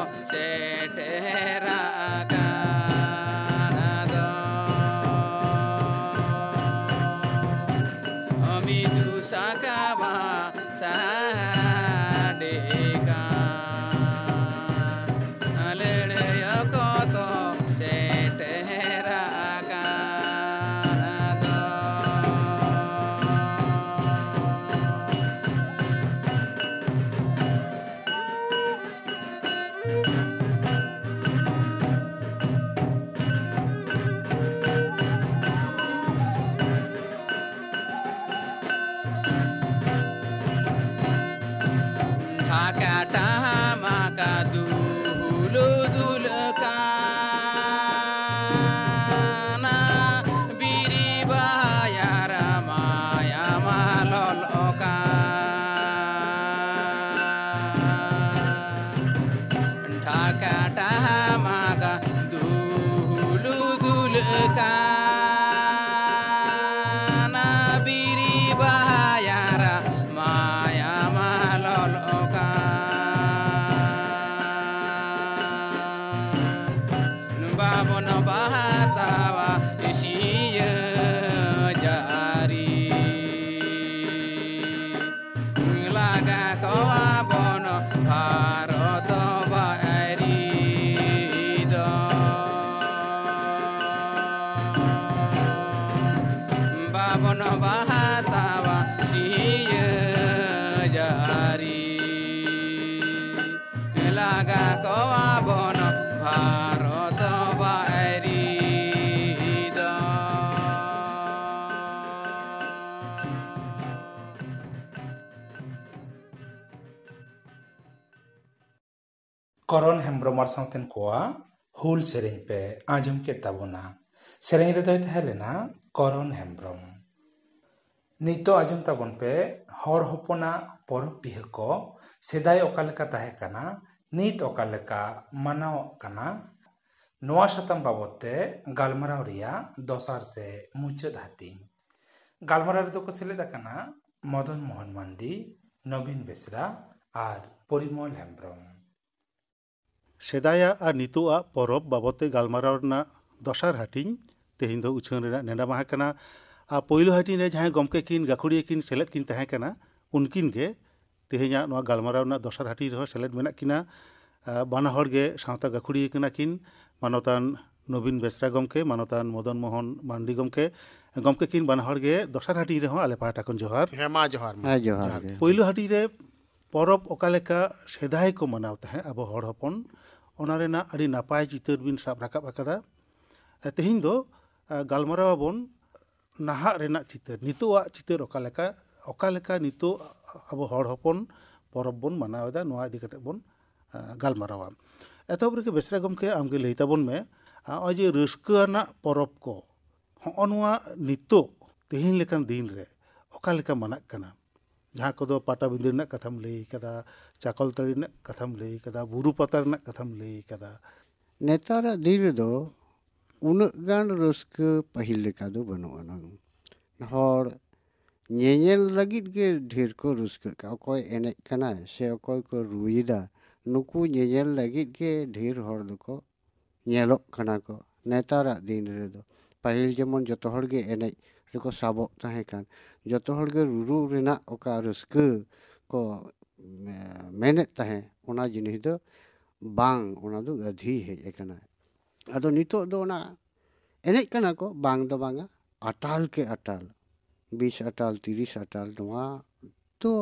ᱥᱮᱴᱮᱨ ᱟᱠᱟᱱ ᱫᱚ᱾ ᱢᱤᱫᱩ ᱥᱟᱠᱟᱢ ᱥᱟᱰᱮ ᱠᱟᱱ, ᱞᱟᱹᱲᱦᱟᱹᱭ ᱚᱠᱛᱚ ᱥᱮᱴᱮᱨ ᱟᱠᱟᱱ ᱫᱚ᱾ ᱰᱷᱟᱠᱟ ᱴᱟᱢᱟᱠ ᱫᱩᱦᱩᱞ ᱫᱩᱞ ᱠᱟᱱᱟ, ᱵᱤᱨᱤ ᱵᱟᱦᱟ ᱭᱟᱨᱟ ᱢᱟᱭᱟᱢ ᱞᱚᱞᱚ ᱠᱟᱱ᱾ ᱰᱷᱟᱠᱟ ᱴᱟᱢᱟᱠ ᱫᱩᱦᱩᱞ ᱫᱩᱞ ᱠᱟᱱᱟ, ᱵᱤᱨᱤ ᱵᱟᱦᱟ ᱭᱟᱨᱟ ᱢᱟᱭᱟᱢ ᱞᱚᱞᱚ ᱠᱟᱱ᱾ ᱵᱟᱵᱚᱱ ᱵᱟᱦᱟ ᱛᱟᱣᱟ ᱥᱤᱭᱟᱹ ᱡᱟᱹᱨᱤ, ᱞᱟᱜᱟ ᱠᱚᱣᱟ ᱵᱚᱱ ᱵᱷᱟᱨᱚᱛ ᱵᱟᱭᱨᱤ ᱫᱚ᱾ ᱵᱟᱵᱚᱱ ᱵᱟᱦᱟ ᱛᱟᱣᱟ ᱥᱤᱭᱟᱹ ᱡᱟᱹᱨᱤ, ᱞᱟᱜᱟ ᱠᱚᱣᱟ ᱵᱚᱱ ᱵᱷᱟᱨᱚᱛ ᱵᱟᱭᱨᱤ ᱫᱚ᱾ ᱠᱚᱨᱚᱱ ᱦᱮᱢᱵᱽᱨᱚᱢ ᱟᱨ ᱥᱟᱶᱛᱮᱱ ᱠᱚᱣᱟᱜ ᱦᱩᱞ ᱥᱮᱨᱮᱧ ᱯᱮ ᱟᱸᱡᱚᱢ ᱠᱮᱫ ᱛᱟᱵᱚᱱᱟ᱾ ᱥᱮᱨᱮᱧ ᱨᱮᱫᱚᱭ ᱛᱟᱦᱮᱸ ᱞᱮᱱᱟ ᱠᱚᱨᱚᱱ ᱦᱮᱢᱵᱽᱨᱚᱢ᱾ ᱱᱤᱛᱚᱜ ᱟᱸᱡᱚᱢ ᱛᱟᱵᱚᱱ ᱯᱮ, ᱦᱚᱲ ᱦᱚᱯᱚᱱᱟᱜ ᱯᱚᱨᱚᱵᱽ ᱯᱤᱦᱟᱹ ᱠᱚ ᱥᱮᱫᱟᱭ ᱚᱠᱟ ᱞᱮᱠᱟ ᱛᱟᱦᱮᱸ ᱠᱟᱱᱟ, ᱱᱤᱛ ᱚᱠᱟ ᱞᱮᱠᱟ ᱢᱟᱱᱟᱣᱚᱜ ᱠᱟᱱᱟ, ᱱᱚᱣᱟ ᱥᱟᱛᱟᱢ ᱵᱟᱵᱚᱫ ᱛᱮ ᱜᱟᱞᱢᱟᱨᱟᱣ ᱨᱮᱭᱟᱜ ᱫᱚᱥᱟᱨ ᱥᱮ ᱢᱩᱪᱟᱹᱫ ᱦᱟᱹᱴᱤᱧ᱾ ᱜᱟᱞᱢᱟᱨᱟᱣ ᱨᱮᱫᱚ ᱠᱚ ᱥᱮᱞᱮᱫ ᱟᱠᱟᱱᱟ ᱢᱚᱫᱚᱱ ᱢᱳᱦᱚᱱ ᱢᱟᱱᱰᱤ, ᱱᱚᱵᱤᱱ ᱵᱮᱥᱨᱟ ᱟᱨ ᱯᱚᱨᱤᱢᱚᱞ ᱦᱮᱢᱵᱽᱨᱚᱢ᱾ ᱥᱮᱫᱟᱭᱟᱜ ᱟᱨ ᱱᱤᱛᱚᱜᱟᱜ ᱯᱚᱨᱚᱵᱽ ᱵᱟᱵᱚᱫ ᱛᱮ ᱜᱟᱞᱢᱟᱨᱟᱣ ᱨᱮᱱᱟᱜ ᱫᱚᱥᱟᱨ ᱦᱟᱹᱴᱤᱧ ᱛᱮᱦᱮᱧ ᱫᱚ ᱩᱪᱷᱟᱹᱱ ᱨᱮᱱᱟᱜ ᱱᱮᱰᱟ ᱢᱟᱦᱟ ᱠᱟᱱᱟ᱾ ᱟᱨ ᱯᱳᱭᱞᱳ ᱦᱟᱹᱴᱤᱧ ᱨᱮ ᱡᱟᱦᱟᱸᱭ ᱜᱚᱢᱠᱮ ᱠᱤᱱ ᱜᱟᱹᱠᱷᱩᱲᱤᱭᱟᱹ ᱠᱤᱱ ᱥᱮᱞᱮᱫ ᱠᱤᱱ ᱛᱟᱦᱮᱸ ᱠᱟᱱᱟ, ᱩᱱᱠᱤᱱ ᱜᱮ ᱛᱮᱦᱮᱧᱟᱜ ᱱᱚᱣᱟ ᱜᱟᱞᱢᱟᱨᱟᱣ ᱨᱮᱱᱟᱜ ᱫᱚᱥᱟᱨ ᱦᱟᱹᱴᱤᱧ ᱨᱮᱦᱚᱸ ᱥᱮᱞᱮᱫ ᱢᱮᱱᱟᱜ ᱠᱤᱱᱟ᱾ ᱟᱨ ᱵᱟᱱᱟ ᱦᱚᱲ ᱜᱮ ᱥᱟᱶᱛᱟ ᱜᱟᱹᱠᱷᱩᱲᱤᱭᱟᱹ ᱠᱟᱱᱟ ᱠᱤᱱ, ᱢᱟᱱᱚᱛᱟᱱ ᱱᱚᱵᱤᱱ ᱵᱮᱥᱨᱟ ᱜᱚᱢᱠᱮ, ᱢᱟᱱᱚᱛᱟᱱ ᱢᱚᱫᱚᱱ ᱢᱳᱦᱚᱱ ᱢᱟᱱᱰᱤ ᱜᱚᱢᱠᱮ᱾ ᱜᱚᱢᱠᱮ ᱠᱤᱱ ᱵᱟᱱᱟ ᱦᱚᱲ ᱜᱮ ᱫᱚᱥᱟᱨ ᱦᱟᱹᱴᱤᱧ ᱨᱮᱦᱚᱸ ᱟᱞᱮ ᱯᱟᱦᱴᱟ ᱠᱷᱚᱱ ᱡᱚᱦᱟᱨ᱾ ᱦᱮᱸ, ᱢᱟ ᱡᱚᱦᱟᱨ, ᱢᱟ᱾ ᱦᱮᱸ, ᱡᱚᱦᱟᱨ ᱡᱚᱦᱟᱨ ᱜᱮ᱾ ᱜᱮ᱾ ᱯᱳᱭᱞᱳ ᱦᱟᱹᱴᱤᱧ ᱨᱮ ᱯᱚᱨᱚᱵᱽ ᱚᱠᱟ ᱞᱮᱠᱟ ᱥᱮᱫᱟᱭ ᱠᱚ ᱢᱟᱱᱟᱣ ᱛᱟᱦᱮᱸᱫ ᱟᱵᱚ ᱦᱚᱲ ᱦᱚᱯᱚᱱ, ᱚᱱᱟ ᱨᱮᱱᱟᱜ ᱟᱹᱰᱤ ᱱᱟᱯᱟᱭ ᱪᱤᱛᱟᱹᱨ ᱵᱤᱱ ᱥᱟᱵ ᱨᱟᱠᱟᱵ ᱟᱠᱟᱫᱟ᱾ ᱮ, ᱛᱮᱦᱮᱧ ᱫᱚ, ᱮ, ᱜᱟᱞᱢᱟᱨᱟᱣ ᱟᱵᱚᱱ ᱱᱟᱦᱟᱜ ᱨᱮᱱᱟᱜ ᱪᱤᱛᱟᱹᱨ, ᱱᱤᱛᱚᱜᱟᱜ ᱪᱤᱛᱟᱹᱨ ᱚᱠᱟ ᱞᱮᱠᱟ, ᱚᱠᱟ ᱞᱮᱠᱟ ᱱᱤᱛᱚᱜ ᱟᱵᱚ ᱦᱚᱲ ᱦᱚᱯᱚᱱ ᱯᱚᱨᱚᱵᱽ ᱵᱚᱱ ᱢᱟᱱᱟᱣ ᱮᱫᱟ, ᱱᱚᱣᱟ ᱤᱫᱤ ᱠᱟᱛᱮ ᱵᱚᱱ, ᱮ, ᱜᱟᱞᱢᱟᱨᱟᱣᱟ᱾ ᱮᱛᱚᱦᱚᱵ ᱨᱮᱜᱮ ᱵᱮᱥᱨᱟ ᱜᱚᱢᱠᱮ, ᱟᱢᱜᱮ ᱞᱟᱹᱭ ᱛᱟᱵᱚᱱ ᱢᱮ, ᱱᱚᱜᱼᱚᱭ ᱡᱮ ᱨᱟᱹᱥᱠᱟᱹ ᱟᱱᱟᱜ ᱯᱚᱨᱚᱵᱽ ᱠᱚ, ᱦᱚᱸᱜᱼᱚ ᱱᱚᱣᱟ ᱱᱤᱛᱚᱜ ᱛᱮᱦᱮᱧ ᱞᱮᱠᱟᱱ ᱫᱤᱱ ᱨᱮ ᱚᱠᱟ ᱞᱮᱠᱟ ᱢᱟᱱᱟᱜ ᱠᱟᱱᱟ? ᱡᱟᱦᱟᱸ ᱠᱚᱫᱚ ᱯᱟᱴᱟᱵᱤᱸᱫᱟᱹ ᱨᱮᱱᱟᱜ ᱠᱟᱛᱷᱟᱢ ᱞᱟᱹᱭ ᱠᱟᱫᱟ, ᱪᱟᱠᱚᱞᱛᱟᱹᱲᱤ ᱨᱮᱱᱟᱜ ᱠᱟᱛᱷᱟᱢ ᱞᱟᱹᱭ ᱠᱟᱫᱟ, ᱵᱩᱨᱩ ᱯᱟᱛᱟ ᱨᱮᱱᱟᱜ ᱠᱟᱛᱷᱟᱢ ᱞᱟᱹᱭ ᱠᱟᱫᱟ᱾ ᱱᱮᱛᱟᱨᱟᱜ ᱫᱤᱱ ᱨᱮᱫᱚ ᱩᱱᱟᱹᱜ ᱜᱟᱱ ᱨᱟᱹᱥᱠᱟᱹ ᱯᱟᱹᱦᱤᱞ ᱞᱮᱠᱟ ᱫᱚ ᱵᱟᱹᱱᱩᱜ ᱟᱱᱟᱝ᱾ ᱦᱚᱲ ᱧᱮᱧᱮᱞ ᱞᱟᱹᱜᱤᱫ ᱜᱮ ᱰᱷᱮᱨ ᱠᱚ ᱨᱟᱹᱥᱠᱟᱹᱜ ᱠᱟᱱᱟ᱾ ᱚᱠᱚᱭ ᱮᱱᱮᱡ ᱠᱟᱱᱟᱭ ᱥᱮ ᱚᱠᱚᱭ ᱠᱚ ᱨᱩᱭᱮᱫᱟ, ᱱᱩᱠᱩ ᱧᱮᱧᱮᱞ ᱞᱟᱹᱜᱤᱫ ᱜᱮ ᱰᱷᱮᱨ ᱦᱚᱲ ᱫᱚᱠᱚ ᱧᱮᱞᱚᱜ ᱠᱟᱱᱟ ᱠᱚ ᱱᱮᱛᱟᱨᱟᱜ ᱫᱤᱱ ᱨᱮᱫᱚ᱾ ᱯᱟᱹᱦᱤᱞ ᱡᱮᱢᱚᱱ ᱡᱚᱛᱚ ᱦᱚᱲ ᱜᱮ ᱮᱱᱮᱡ ᱨᱮᱠᱚ ᱥᱟᱵᱚᱜ ᱛᱟᱦᱮᱸ ᱠᱟᱱ, ᱡᱚᱛᱚ ᱦᱚᱲ ᱜᱮ ᱨᱩᱨᱩ ᱨᱮᱱᱟᱜ ᱚᱠᱟ ᱨᱟᱹᱥᱠᱟᱹ ᱠᱚ, ᱮ, ᱢᱮᱱᱮᱫ ᱛᱟᱦᱮᱸ, ᱚᱱᱟ ᱡᱤᱱᱤᱥ ᱫᱚ ᱵᱟᱝ, ᱚᱱᱟ ᱫᱚ ᱟᱹᱫᱷᱤ ᱦᱮᱡ ᱟᱠᱟᱱᱟ᱾ ᱟᱫᱚ ᱱᱤᱛᱚᱜ ᱫᱚ ᱚᱱᱟ ᱮᱱᱮᱡ ᱠᱟᱱᱟ ᱠᱚ, ᱵᱟᱝ ᱫᱚ ᱵᱟᱝᱟ, ᱟᱴᱟᱞ ᱠᱮ ᱟᱴᱟᱞ, ᱵᱤᱥ ᱟᱴᱟᱞ, ᱛᱤᱨᱤᱥ ᱟᱴᱟᱞ, ᱱᱚᱣᱟ ᱫᱚ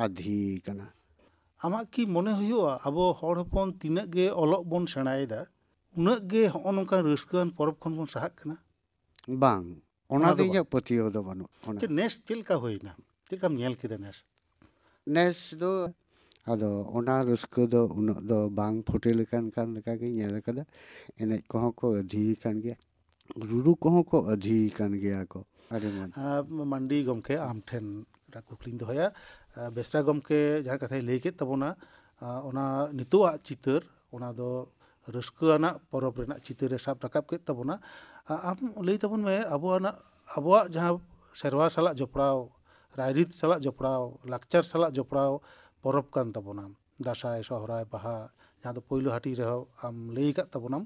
ᱟᱹᱫᱷᱤ ᱠᱟᱱᱟ᱾ ᱟᱢᱟᱜ ᱠᱤ ᱢᱚᱱᱮ ᱦᱩᱭᱩᱜᱼᱟ, ᱟᱵᱚ ᱦᱚᱲ ᱦᱚᱯᱚᱱ ᱛᱤᱱᱟᱹᱜ ᱜᱮ ᱚᱞᱚᱜ ᱵᱚᱱ ᱥᱮᱬᱟᱭᱮᱫᱟ, ᱩᱱᱟᱹᱜ ᱜᱮ ᱦᱚᱸᱜᱼᱚ ᱱᱚᱝᱠᱟᱱ ᱨᱟᱹᱥᱠᱟᱹᱣᱟᱱ ᱯᱚᱨᱚᱵᱽ ᱠᱷᱚᱱ ᱵᱚᱱ ᱥᱟᱦᱟᱜ ᱠᱟᱱᱟ? ᱵᱟᱝ, ᱚᱱᱟ ᱚᱱᱟ ᱫᱚ ᱫᱚ ᱤᱧᱟᱹᱜ ᱵᱟᱝ᱾ ᱯᱟᱹᱛᱭᱟᱹᱣ ᱫᱚ ᱵᱟᱹᱱᱩᱜ᱾ ᱚᱱᱟ ᱪᱮᱫ ᱱᱮᱥ ᱪᱮᱫ ᱞᱮᱠᱟ ᱦᱩᱭᱱᱟ? ᱪᱮᱫ ᱞᱮᱠᱟᱢ ᱧᱮᱞ ᱠᱮᱫᱟ ᱱᱮᱥ? ᱱᱮᱥ ᱫᱚ ᱟᱫᱚ ᱚᱱᱟ ᱨᱟᱹᱥᱠᱟᱹ ᱫᱚ ᱩᱱᱟᱹᱜ ᱫᱚ ᱵᱟᱝ ᱯᱷᱩᱴᱮᱞ ᱟᱠᱟᱱ ᱠᱟᱱ ᱞᱮᱠᱟᱜᱤᱧ ᱧᱮᱞ ᱟᱠᱟᱫᱟ᱾ ᱮᱱᱮᱡ ᱠᱚᱦᱚᱸ ᱠᱚ ᱟᱹᱫᱷᱤ ᱟᱠᱟᱱ ᱜᱮᱭᱟ, ᱨᱩᱨᱩ ᱠᱚᱦᱚᱸ ᱠᱚ ᱟᱹᱫᱷᱤ ᱟᱠᱟᱱ ᱜᱮᱭᱟ ᱠᱚ᱾ ᱟᱹᱰᱤ ᱢᱚᱡᱽ᱾ ᱟᱨ ᱢᱟᱱᱰᱤ ᱜᱚᱢᱠᱮ, ᱟᱢ ᱴᱷᱮᱱ ᱢᱤᱫᱴᱟᱝ ᱠᱩᱠᱞᱤᱧ ᱫᱚᱦᱚᱭᱟ᱾ ᱟᱨ ᱵᱮᱥᱨᱟ ᱜᱚᱢᱠᱮ ᱡᱟᱦᱟᱸ ᱠᱟᱛᱷᱟᱭ ᱞᱟᱹᱭ ᱠᱮᱫ ᱛᱟᱵᱚᱱᱟ, ᱟᱨ ᱚᱱᱟ ᱱᱤᱛᱚᱜᱟᱜ ᱪᱤᱛᱟᱹᱨ, ᱚᱱᱟ ᱫᱚ ᱨᱟᱹᱥᱠᱟᱹ ᱟᱱᱟᱜ ᱯᱚᱨᱚᱵᱽ ᱨᱮᱱᱟᱜ ᱪᱤᱛᱟᱹᱨᱮ ᱥᱟᱵ ᱨᱟᱠᱟᱵ ᱠᱮᱫ ᱛᱟᱵᱚᱱᱟ᱾ ᱟᱨ ᱟᱢ ᱞᱟᱹᱭ ᱛᱟᱵᱚᱱ ᱢᱮ, ᱟᱵᱚᱣᱟᱜ, ᱟᱵᱚᱣᱟᱜ ᱡᱟᱦᱟᱸ ᱥᱮᱨᱣᱟ ᱥᱟᱞᱟᱜ ᱡᱚᱯᱲᱟᱣ, ᱨᱟᱭᱨᱤᱛ ᱥᱟᱞᱟᱜ ᱡᱚᱯᱲᱟᱣ, ᱞᱟᱠᱪᱟᱨ ᱥᱟᱞᱟᱜ ᱡᱚᱯᱲᱟᱣ ᱯᱚᱨᱚᱵᱽ ᱠᱟᱱ ᱛᱟᱵᱚᱱᱟ, ᱫᱟᱸᱥᱟᱭ, ᱥᱚᱦᱨᱟᱭ, ᱵᱟᱦᱟ, ᱡᱟᱦᱟᱸ ᱫᱚ ᱯᱳᱭᱞᱳ ᱦᱟᱹᱴᱤᱧ ᱨᱮᱦᱚᱸ ᱟᱢ ᱞᱟᱹᱭ ᱟᱠᱟᱫ ᱛᱟᱵᱚᱱᱟᱢ᱾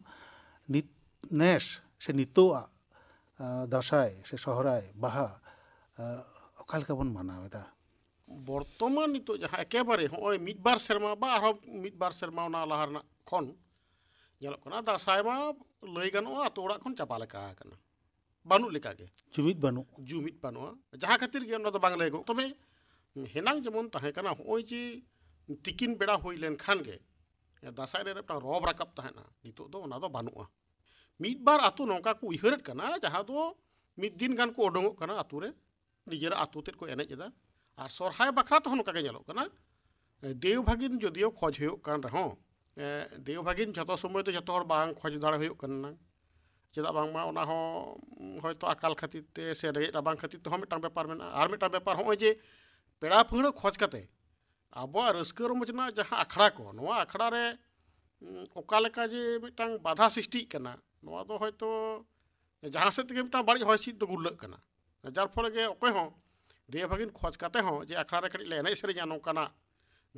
ᱱᱤᱛ, ᱱᱮᱥ ᱥᱮ ᱱᱤᱛᱚᱜᱟᱜ, ᱟᱸ, ᱫᱟᱸᱥᱟᱭ ᱥᱮ ᱥᱚᱦᱨᱟᱭ, ᱵᱟᱦᱟ, ᱟᱸ, ᱚᱠᱟ ᱞᱮᱠᱟ ᱵᱚᱱ ᱢᱟᱱᱟᱣ ᱮᱫᱟ? ᱵᱚᱨᱛᱚᱢᱟᱱ ᱱᱤᱛᱚᱜ ᱡᱟᱦᱟᱸ ᱮᱠᱮᱵᱟᱨᱮ ᱦᱚᱸᱜᱼᱚᱭ ᱢᱤᱫ ᱵᱟᱨ ᱥᱮᱨᱢᱟ ᱵᱟ ᱟᱨᱦᱚᱸ ᱢᱤᱫ ᱵᱟᱨ ᱥᱮᱨᱢᱟ ᱚᱱᱟ ᱞᱟᱦᱟ ᱨᱮᱱᱟᱜ ᱠᱷᱚᱱ ᱧᱮᱞᱚᱜ ᱠᱟᱱᱟ, ᱫᱟᱸᱥᱟᱭ ᱢᱟ ᱞᱟᱹᱭ ᱜᱟᱱᱚᱜᱼᱟ ᱟᱛᱳ ᱚᱲᱟᱜ ᱠᱷᱚᱱ ᱪᱟᱵᱟ ᱞᱮᱠᱟ ᱟᱠᱟᱱᱟ, ᱵᱟᱹᱱᱩᱜ ᱞᱮᱠᱟ ᱜᱮ᱾ ᱡᱩᱢᱤᱫ ᱵᱟᱹᱱᱩᱜ᱾ ᱡᱩᱢᱤᱫ ᱵᱟᱹᱱᱩᱜᱼᱟ, ᱡᱟᱦᱟᱸ ᱠᱷᱟᱹᱛᱤᱨ ᱜᱮ ᱚᱱᱟ ᱫᱚ ᱵᱟᱝ ᱞᱟᱹᱭᱚᱜ᱾ ᱛᱚᱵᱮ ᱦᱮᱱᱟᱝ ᱡᱮᱢᱚᱱ ᱛᱟᱦᱮᱸ ᱠᱟᱱᱟ, ᱦᱚᱸᱜᱼᱚᱭ ᱡᱮ ᱛᱤᱠᱤᱱ ᱵᱮᱲᱟ ᱦᱩᱭ ᱞᱮᱱᱠᱷᱟᱱ ᱜᱮ ᱫᱟᱸᱥᱟᱭ ᱮᱱᱮᱡ ᱨᱮ ᱢᱤᱫᱴᱟᱝ ᱨᱚᱵ ᱨᱟᱠᱟᱵ ᱛᱟᱦᱮᱱᱟ, ᱱᱤᱛᱚᱜ ᱫᱚ ᱚᱱᱟ ᱫᱚ ᱵᱟᱹᱱᱩᱜᱼᱟ᱾ ᱢᱤᱫ ᱵᱟᱨ ᱟᱛᱳ ᱱᱚᱝᱠᱟ ᱠᱚ ᱩᱭᱦᱟᱹᱨᱮᱫ ᱠᱟᱱᱟ, ᱡᱟᱦᱟᱸ ᱫᱚ ᱢᱤᱫ ᱫᱤᱱ ᱜᱟᱱ ᱠᱚ ᱩᱰᱩᱝᱚᱜ ᱠᱟᱱᱟ ᱟᱛᱳ ᱨᱮ, ᱱᱤᱡᱮᱨᱟᱜ ᱟᱛᱳ ᱛᱮᱫ ᱠᱚ ᱮᱱᱮᱡ ᱮᱫᱟ᱾ ᱟᱨ ᱥᱚᱨᱦᱟᱭ ᱵᱟᱠᱷᱨᱟ ᱛᱮᱦᱚᱸ ᱱᱚᱝᱠᱟ ᱜᱮ ᱧᱮᱞᱚᱜ ᱠᱟᱱᱟ, ᱮ, ᱫᱮᱣ ᱵᱷᱟᱜᱤᱱ ᱡᱚᱫᱤᱭᱳ ᱠᱷᱚᱡᱽ ᱦᱩᱭᱩᱜ ᱠᱟᱱ ᱨᱮᱦᱚᱸ, ᱮ, ᱫᱮᱣ ᱵᱷᱟᱜᱤᱱ ᱡᱷᱚᱛᱚ ᱥᱚᱢᱚᱭ ᱫᱚ ᱡᱷᱚᱛᱚ ᱦᱚᱲ ᱵᱟᱝ ᱠᱷᱚᱡᱽ ᱫᱟᱲᱮ ᱦᱩᱭᱩᱜ ᱠᱟᱱᱟ᱾ ᱪᱮᱫᱟᱜ ᱵᱟᱝᱢᱟ ᱚᱱᱟ ᱦᱚᱸ, ᱩᱢ, ᱦᱚᱭᱛᱳ ᱟᱠᱟᱞ ᱠᱷᱟᱹᱛᱤᱨ ᱛᱮ ᱥᱮ ᱨᱮᱸᱜᱮᱡ ᱨᱟᱵᱟᱝ ᱠᱷᱟᱹᱛᱤᱨ ᱛᱮᱦᱚᱸ ᱢᱤᱫᱴᱟᱝ ᱵᱮᱯᱟᱨ ᱢᱮᱱᱟᱜᱼᱟ᱾ ᱟᱨ ᱢᱤᱫᱴᱟᱝ ᱵᱮᱯᱟᱨ, ᱦᱚᱸᱜᱼᱚᱭ ᱡᱮ ᱯᱮᱲᱟ ᱯᱟᱹᱲᱦᱟᱹ ᱠᱷᱚᱡᱽ ᱠᱟᱛᱮ ᱟᱵᱚᱣᱟᱜ ᱨᱟᱹᱥᱠᱟᱹ ᱨᱚᱢᱚᱡᱽ ᱨᱮᱱᱟᱜ ᱡᱟᱦᱟᱸ ᱟᱠᱷᱲᱟ ᱠᱚ, ᱱᱚᱣᱟ ᱟᱠᱷᱲᱟ ᱨᱮ, ᱩᱸ, ᱚᱠᱟ ᱞᱮᱠᱟ ᱡᱮ ᱢᱤᱫᱴᱟᱝ ᱵᱟᱫᱷᱟ ᱥᱨᱤᱥᱴᱤᱜ ᱠᱟᱱᱟ, ᱱᱚᱣᱟ ᱫᱚ ᱦᱚᱭᱛᱳ ᱡᱟᱦᱟᱸ ᱥᱮᱫ ᱛᱮᱜᱮ ᱢᱤᱫᱴᱟᱝ ᱵᱟᱹᱲᱤᱡ ᱦᱚᱭ ᱦᱤᱸᱥᱤᱫ ᱫᱚ ᱜᱩᱨᱞᱟᱹᱜ ᱠᱟᱱᱟ, ᱡᱟᱨ ᱯᱷᱚᱞᱮ ᱜᱮ ᱚᱠᱚᱭ ᱦᱚᱸ ᱫᱮᱣ ᱵᱷᱟᱹᱜᱤᱱ ᱠᱷᱚᱡᱽ ᱠᱟᱛᱮ ᱦᱚᱸ ᱡᱮ ᱟᱠᱷᱲᱟ ᱨᱮ ᱠᱟᱹᱴᱤᱡ ᱞᱮ ᱮᱱᱮᱡ ᱥᱮᱨᱮᱧᱟ, ᱱᱚᱝᱠᱟᱱᱟᱜ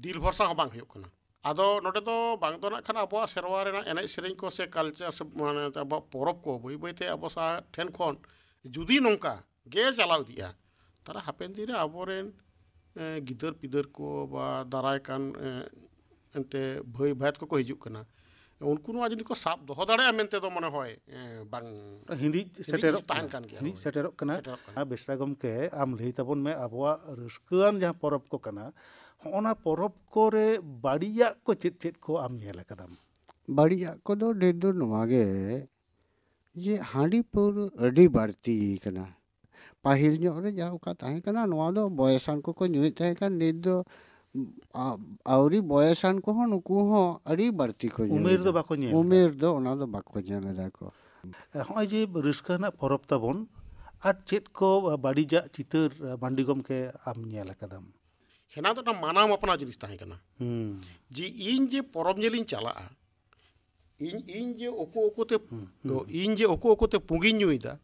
ᱫᱤᱞ ᱵᱷᱚᱨᱥᱟ ᱦᱚᱸ ᱵᱟᱝ ᱦᱩᱭᱩᱜ ᱠᱟᱱᱟ᱾ ᱟᱫᱚ ᱱᱚᱰᱮ ᱫᱚ ᱵᱟᱝ ᱫᱚ ᱱᱟᱜ ᱠᱷᱟᱱ ᱟᱵᱚᱣᱟᱜ ᱥᱮᱨᱣᱟ ᱨᱮᱱᱟᱜ ᱮᱱᱮᱡ ᱥᱮᱨᱮᱧ ᱠᱚ ᱥᱮ ᱠᱟᱞᱪᱟᱨ ᱥᱮ, ᱢᱟᱱᱮ, ᱟᱵᱚᱣᱟᱜ ᱯᱚᱨᱚᱵᱽ ᱠᱚ ᱵᱟᱹᱭ ᱵᱟᱹᱭᱛᱮ ᱟᱵᱚ ᱥᱟ-, ᱴᱷᱮᱱ ᱠᱷᱚᱱ ᱡᱩᱫᱤ ᱱᱚᱝᱠᱟ ᱜᱮ ᱪᱟᱞᱟᱣ ᱤᱫᱤᱜᱼᱟ, ᱛᱟᱦᱞᱮ ᱦᱟᱯᱮᱱ ᱫᱤᱱ ᱨᱮ ᱟᱵᱚᱨᱮᱱ, ᱮ, ᱜᱤᱫᱟᱹᱨ ᱯᱤᱫᱟᱹᱨ ᱠᱚ ᱵᱟ ᱫᱟᱨᱟᱭ ᱠᱟᱱ, ᱮ, ᱮᱱᱛᱮ ᱵᱷᱟᱹᱭ ᱵᱷᱟᱭᱟᱛ ᱠᱚᱠᱚ ᱦᱤᱡᱩᱜ ᱠᱟᱱᱟ, ᱩᱱᱠᱩ ᱱᱚᱣᱟ ᱡᱩᱫᱤ ᱠᱚ ᱥᱟᱵ ᱫᱚᱦᱚ ᱫᱟᱲᱮᱭᱟᱜᱼᱟ ᱢᱮᱱᱛᱮ ᱫᱚ ᱢᱚᱱᱮ ᱦᱚᱭ, ᱮ, ᱵᱟᱝ ᱦᱤᱸᱫᱤᱡ ᱦᱤᱸᱫᱤᱡ ᱥᱮᱴᱮᱨᱚᱜ ᱛᱟᱦᱮᱱ ᱠᱟᱱᱟ᱾ ᱠᱟᱱ ᱜᱮᱭᱟ, ᱦᱤᱸᱫᱤᱡ ᱦᱳᱭ᱾ ᱥᱮᱴᱮᱨᱚᱜ ᱠᱟᱱᱟ᱾ ᱥᱮᱴᱮᱨᱚᱜ ᱠᱟᱱᱟ᱾ ᱟᱨ ᱵᱮᱥᱨᱟ ᱜᱚᱢᱠᱮ, ᱟᱢ ᱞᱟᱹᱭ ᱛᱟᱵᱚᱱ ᱢᱮ, ᱟᱵᱚᱣᱟᱜ ᱨᱟᱹᱥᱠᱟᱹᱣᱟᱱ ᱡᱟᱦᱟᱸ ᱯᱚᱨᱚᱵᱽ ᱠᱚ ᱠᱟᱱᱟ, ᱦᱚᱸᱜᱼᱚ ᱱᱟ ᱯᱚᱨᱚᱵᱽ ᱠᱚᱨᱮ ᱵᱟᱹᱲᱤᱡᱟᱜ ᱠᱚ ᱪᱮᱫ ᱪᱮᱫ ᱠᱚ ᱟᱢ ᱧᱮᱞ ᱟᱠᱟᱫᱟᱢ? ᱵᱟᱹᱲᱤᱡᱟᱜ ᱠᱚᱫᱚ ᱰᱷᱮᱨ ᱫᱚ ᱱᱚᱣᱟ ᱜᱮ, ᱡᱮ ᱦᱟᱺᱰᱤ ᱯᱟᱹᱣᱨᱟᱹ ᱟᱹᱰᱤ ᱵᱟᱹᱲᱛᱤ ᱠᱟᱱᱟ᱾ ᱯᱟᱹᱦᱤᱞ ᱧᱚᱜ ᱨᱮ ᱡᱟᱦᱟᱸ ᱚᱠᱟ ᱛᱟᱦᱮᱸ ᱠᱟᱱᱟ, ᱱᱚᱣᱟ ᱫᱚ ᱵᱚᱭᱮᱥᱟᱱ ᱠᱚᱠᱚ ᱧᱩᱭᱮᱫ ᱛᱟᱦᱮᱸ ᱠᱟᱱ, ᱱᱤᱛ ᱫᱚ ᱟ-, ᱟᱹᱣᱨᱤ ᱵᱚᱭᱮᱥᱟᱱ ᱠᱚᱦᱚᱸ, ᱱᱩᱠᱩ ᱦᱚᱸ ᱟᱹᱰᱤ ᱵᱟᱹᱲᱛᱤ ᱠᱚ ᱧᱮᱞ ᱩᱢᱮᱨ ᱫᱚ ᱮᱫᱟ᱾ ᱵᱟᱠᱚ ᱧᱮᱞ ᱮᱫᱟ᱾ ᱩᱢᱮᱨ ᱫᱚ ᱚᱱᱟ ᱫᱚ ᱵᱟᱠᱚ ᱧᱮᱞ ᱮᱫᱟ ᱠᱚ᱾ ᱦᱚᱸᱜᱼᱚᱭ ᱡᱮ ᱨᱟᱹᱥᱠᱟᱹ ᱨᱮᱱᱟᱜ ᱯᱚᱨᱚᱵᱽ ᱛᱟᱵᱚᱱ, ᱟᱨ ᱪᱮᱫ ᱠᱚ ᱵᱟᱹᱲᱤᱡᱟᱜ ᱪᱤᱛᱟᱹᱨ ᱢᱟᱱᱰᱤ ᱜᱚᱢᱠᱮ ᱟᱢ ᱧᱮᱞ ᱟᱠᱟᱫᱟᱢ? ᱦᱮᱱᱟᱝ ᱫᱚ ᱚᱱᱟ ᱢᱟᱱᱟᱣ ᱢᱟᱯᱟᱱᱟᱣ ᱡᱤᱱᱤᱥ ᱛᱟᱦᱮᱸ ᱠᱟᱱᱟ᱾ ᱦᱩᱸ᱾ ᱡᱮ ᱤᱧ ᱡᱮ ᱯᱚᱨᱚᱵᱽ ᱧᱮᱞᱤᱧ ᱪᱟᱞᱟᱜᱼᱟ, ᱤᱧ, ᱤᱧ ᱡᱮ ᱩᱠᱩ ᱩᱠᱩᱛᱮ, ᱦᱩᱸ, ᱦᱩᱸ, ᱦᱩᱸ᱾ ᱤᱧ ᱡᱮ ᱩᱠᱩ ᱩᱠᱩᱛᱮ ᱯᱩᱸᱜᱤᱧ ᱧᱩᱭᱮᱫᱟ,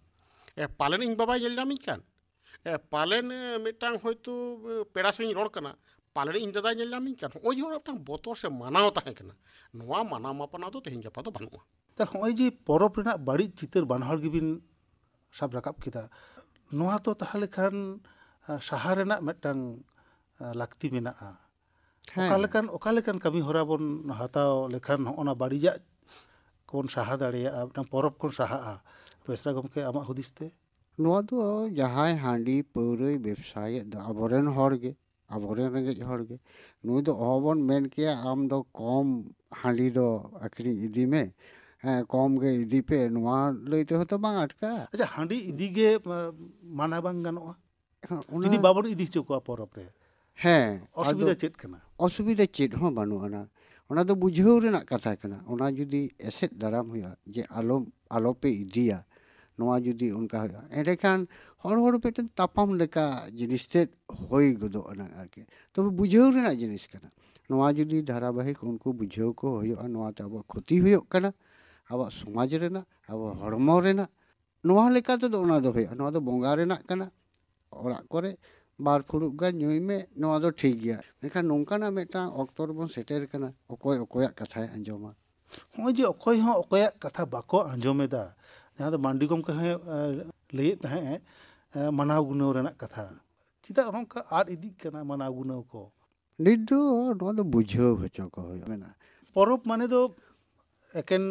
ᱮ, ᱯᱟᱞᱮᱱ ᱤᱧ ᱵᱟᱵᱟᱭ ᱧᱮᱞ ᱧᱟᱢᱤᱧ ᱠᱟᱱ, ᱮ, ᱯᱟᱞᱮᱱ, ᱮ, ᱢᱤᱫᱴᱟᱝ ᱦᱚᱭᱛᱳ, ᱮ, ᱯᱮᱲᱟ ᱥᱟᱶ ᱤᱧ ᱨᱚᱲ ᱠᱟᱱᱟ, ᱯᱟᱞᱮᱱ ᱤᱧ ᱫᱟᱫᱟᱭ ᱧᱮᱞ ᱧᱟᱢᱤᱧ ᱠᱟᱱ, ᱦᱚᱸᱜᱼᱚᱭ ᱡᱮ ᱚᱱᱟ ᱢᱤᱫᱴᱟᱝ ᱵᱚᱛᱚᱨ ᱥᱮ ᱢᱟᱱᱟᱣ ᱛᱟᱦᱮᱸ ᱠᱟᱱᱟ, ᱱᱚᱣᱟ ᱢᱟᱱᱟᱣ ᱢᱟᱯᱟᱱᱟᱣ ᱫᱚ ᱛᱮᱦᱮᱧ ᱜᱟᱯᱟ ᱫᱚ ᱵᱟᱹᱱᱩᱜᱼᱟ᱾ ᱛᱟᱦᱞᱮ ᱦᱚᱸᱜᱼᱚᱭ ᱡᱮ ᱯᱚᱨᱚᱵᱽ ᱨᱮᱱᱟᱜ ᱵᱟᱹᱲᱤᱡ ᱪᱤᱛᱟᱹᱨ ᱵᱟᱱᱟ ᱦᱚᱲ ᱜᱮᱵᱤᱱ ᱥᱟᱵ ᱨᱟᱠᱟᱵ ᱠᱮᱫᱟ, ᱱᱚᱣᱟ ᱫᱚ ᱛᱟᱦᱞᱮ ᱠᱷᱟᱱ, ᱟ, ᱥᱟᱦᱟ ᱨᱮᱱᱟᱜ ᱢᱤᱫᱴᱟᱝ, ᱟ, ᱞᱟᱹᱠᱛᱤ ᱢᱮᱱᱟᱜᱼᱟ᱾ ᱦᱮᱸ᱾ ᱚᱠᱟ ᱞᱮᱠᱟᱱ, ᱚᱠᱟ ᱞᱮᱠᱟᱱ ᱠᱟᱹᱢᱤ ᱦᱚᱨᱟ ᱵᱚᱱ ᱦᱟᱛᱟᱣ ᱞᱮᱠᱷᱟᱱ ᱦᱚᱸᱜᱼᱚ ᱱᱟ ᱵᱟᱹᱲᱤᱡᱟᱜ ᱠᱚᱵᱚᱱ ᱥᱟᱦᱟ ᱫᱟᱲᱮᱭᱟᱜᱼᱟ, ᱢᱤᱫᱴᱟᱝ ᱯᱚᱨᱚᱵᱽ ᱠᱷᱚᱱ ᱥᱟᱦᱟᱜᱼᱟ? ᱵᱮᱥᱨᱟ ᱜᱚᱢᱠᱮ, ᱟᱢᱟᱜ ᱦᱩᱫᱤᱥ ᱛᱮ? ᱱᱚᱣᱟ ᱫᱚ ᱡᱟᱦᱟᱸᱭ ᱦᱟᱺᱰᱤ ᱯᱟᱹᱣᱨᱟᱹᱭ ᱵᱮᱵᱽᱥᱟᱭᱮᱫ ᱫᱚ ᱟᱵᱚᱨᱮᱱ ᱦᱚᱲ ᱜᱮ, ᱟᱵᱚᱨᱮᱱ ᱨᱮᱸᱜᱮᱡ ᱦᱚᱲ ᱜᱮ᱾ ᱱᱩᱭ ᱫᱚ ᱚᱦᱚᱵᱚᱱ ᱢᱮᱱ ᱠᱮᱭᱟ, "ᱟᱢ ᱫᱚ ᱠᱚᱢ ᱦᱟᱺᱰᱤ ᱫᱚ ᱟᱹᱠᱷᱨᱤᱧ ᱤᱫᱤ ᱢᱮ, ᱦᱮᱸ, ᱠᱚᱢ ᱜᱮ ᱤᱫᱤ ᱯᱮ", ᱱᱚᱣᱟ ᱞᱟᱹᱭ ᱛᱮᱦᱚᱸ ᱛᱚ ᱵᱟᱝ ᱟᱴᱠᱟᱜᱼᱟ᱾ ᱟᱪᱪᱷᱟ, ᱦᱟᱺᱰᱤ ᱤᱫᱤ ᱜᱮ, ᱢᱟ-, ᱢᱟᱱᱟ ᱵᱟᱝ ᱜᱟᱱᱚᱜᱼᱟ? ᱦᱮᱸ, ᱚᱱᱟ ᱡᱩᱫᱤ ᱵᱟᱵᱚᱱ ᱤᱫᱤ ᱦᱚᱪᱚ ᱠᱚᱣᱟ ᱯᱚᱨᱚᱵᱽ ᱨᱮ, ᱦᱮᱸ, ᱚᱥᱩᱵᱤᱫᱷᱟ ᱟᱫᱚ ᱪᱮᱫ ᱠᱟᱱᱟ? ᱚᱥᱩᱵᱤᱫᱷᱟ ᱪᱮᱫ ᱦᱚᱸ ᱵᱟᱹᱱᱩᱜ ᱟᱱᱟ᱾ ᱚᱱᱟ ᱫᱚ ᱵᱩᱡᱷᱟᱹᱣ ᱨᱮᱱᱟᱜ ᱠᱟᱛᱷᱟ ᱠᱟᱱᱟ᱾ ᱚᱱᱟ ᱡᱩᱫᱤ ᱮᱥᱮᱫ ᱫᱟᱨᱟᱢ ᱦᱩᱭᱩᱜᱼᱟ ᱡᱮ ᱟᱞᱚ, ᱟᱞᱚᱯᱮ ᱤᱫᱤᱭᱟ, ᱱᱚᱣᱟ ᱡᱩᱫᱤ ᱚᱱᱠᱟ ᱦᱩᱭᱩᱜᱼᱟ, ᱮᱸᱰᱮᱠᱷᱟᱱ ᱦᱚᱲ ᱦᱚᱲ ᱢᱤᱫᱴᱮᱱ ᱛᱟᱯᱟᱢ ᱞᱮᱠᱟ ᱡᱤᱱᱤᱥ ᱛᱮᱫ ᱦᱩᱭ ᱜᱚᱫᱚᱜ ᱟᱱᱟ ᱟᱨᱠᱤ᱾ ᱛᱚᱵᱮ ᱵᱩᱡᱷᱟᱹᱣ ᱨᱮᱱᱟᱜ ᱡᱤᱱᱤᱥ ᱠᱟᱱᱟ᱾ ᱱᱚᱣᱟ ᱡᱩᱫᱤ ᱫᱷᱟᱨᱟᱵᱟᱦᱤᱠ ᱩᱱᱠᱩ ᱵᱩᱡᱷᱟᱹᱣ ᱠᱚ ᱦᱩᱭᱩᱜᱼᱟ, ᱱᱚᱣᱟᱛᱮ ᱟᱵᱚᱣᱟᱜ ᱠᱷᱚᱛᱤ ᱦᱩᱭᱩᱜ ᱠᱟᱱᱟ, ᱟᱵᱚᱣᱟᱜ ᱥᱚᱢᱟᱡᱽ ᱨᱮᱱᱟᱜ, ᱟᱵᱚ ᱦᱚᱲᱢᱚ ᱨᱮᱱᱟᱜ, ᱱᱚᱣᱟ ᱞᱮᱠᱟ ᱛᱮᱫᱚ ᱚᱱᱟ ᱫᱚ ᱦᱩᱭᱩᱜᱼᱟ᱾ ᱱᱚᱣᱟ ᱫᱚ ᱵᱚᱸᱜᱟ ᱨᱮᱱᱟᱜ ᱠᱟᱱᱟ᱾ ᱚᱲᱟᱜ ᱠᱚᱨᱮ ᱵᱟᱨ ᱯᱷᱩᱲᱩᱜ ᱜᱟᱱ ᱧᱩᱭ ᱢᱮ, ᱱᱚᱣᱟ ᱫᱚ ᱴᱷᱤᱠ ᱜᱮᱭᱟ᱾ ᱢᱮᱱᱠᱷᱟᱱ ᱱᱚᱝᱠᱟᱱᱟᱜ ᱢᱤᱫᱴᱟᱝ ᱚᱠᱛᱚ ᱨᱮᱵᱚᱱ ᱥᱮᱴᱮᱨ ᱠᱟᱱᱟ, ᱚᱠᱚᱭ ᱚᱠᱚᱭᱟᱜ ᱠᱟᱛᱷᱟᱭ ᱟᱸᱡᱚᱢᱟ? ᱱᱚᱜᱼᱚᱭ ᱡᱮ ᱚᱠᱚᱭ ᱦᱚᱸ ᱚᱠᱚᱭᱟᱜ ᱠᱟᱛᱷᱟ ᱵᱟᱠᱚ ᱟᱸᱡᱚᱢ ᱮᱫᱟ, ᱡᱟᱦᱟᱸ ᱫᱚ ᱢᱟᱱᱰᱤ ᱜᱚᱢᱠᱮ ᱦᱚᱸᱭ, ᱮ, ᱞᱟᱹᱭᱮᱫ ᱛᱟᱦᱮᱸᱫ, ᱮ, ᱢᱟᱱᱟᱣ ᱜᱩᱱᱟᱹᱣ ᱨᱮᱱᱟᱜ ᱠᱟᱛᱷᱟ, ᱪᱮᱫᱟᱜ ᱱᱚᱝᱠᱟ ᱟᱫ ᱤᱫᱤᱜ ᱠᱟᱱᱟ ᱢᱟᱱᱟᱣ ᱜᱩᱱᱟᱹᱣ ᱠᱚ? ᱱᱤᱛ ᱫᱚ ᱱᱚᱣᱟ ᱫᱚ ᱵᱩᱡᱷᱟᱹᱣ ᱦᱚᱪᱚ ᱠᱚ ᱦᱩᱭᱩᱜᱼᱟ᱾ ᱢᱮᱱᱟᱜᱼᱟ᱾ ᱯᱚᱨᱚᱵᱽ ᱢᱟᱱᱮ ᱫᱚ ᱮᱠᱮᱱ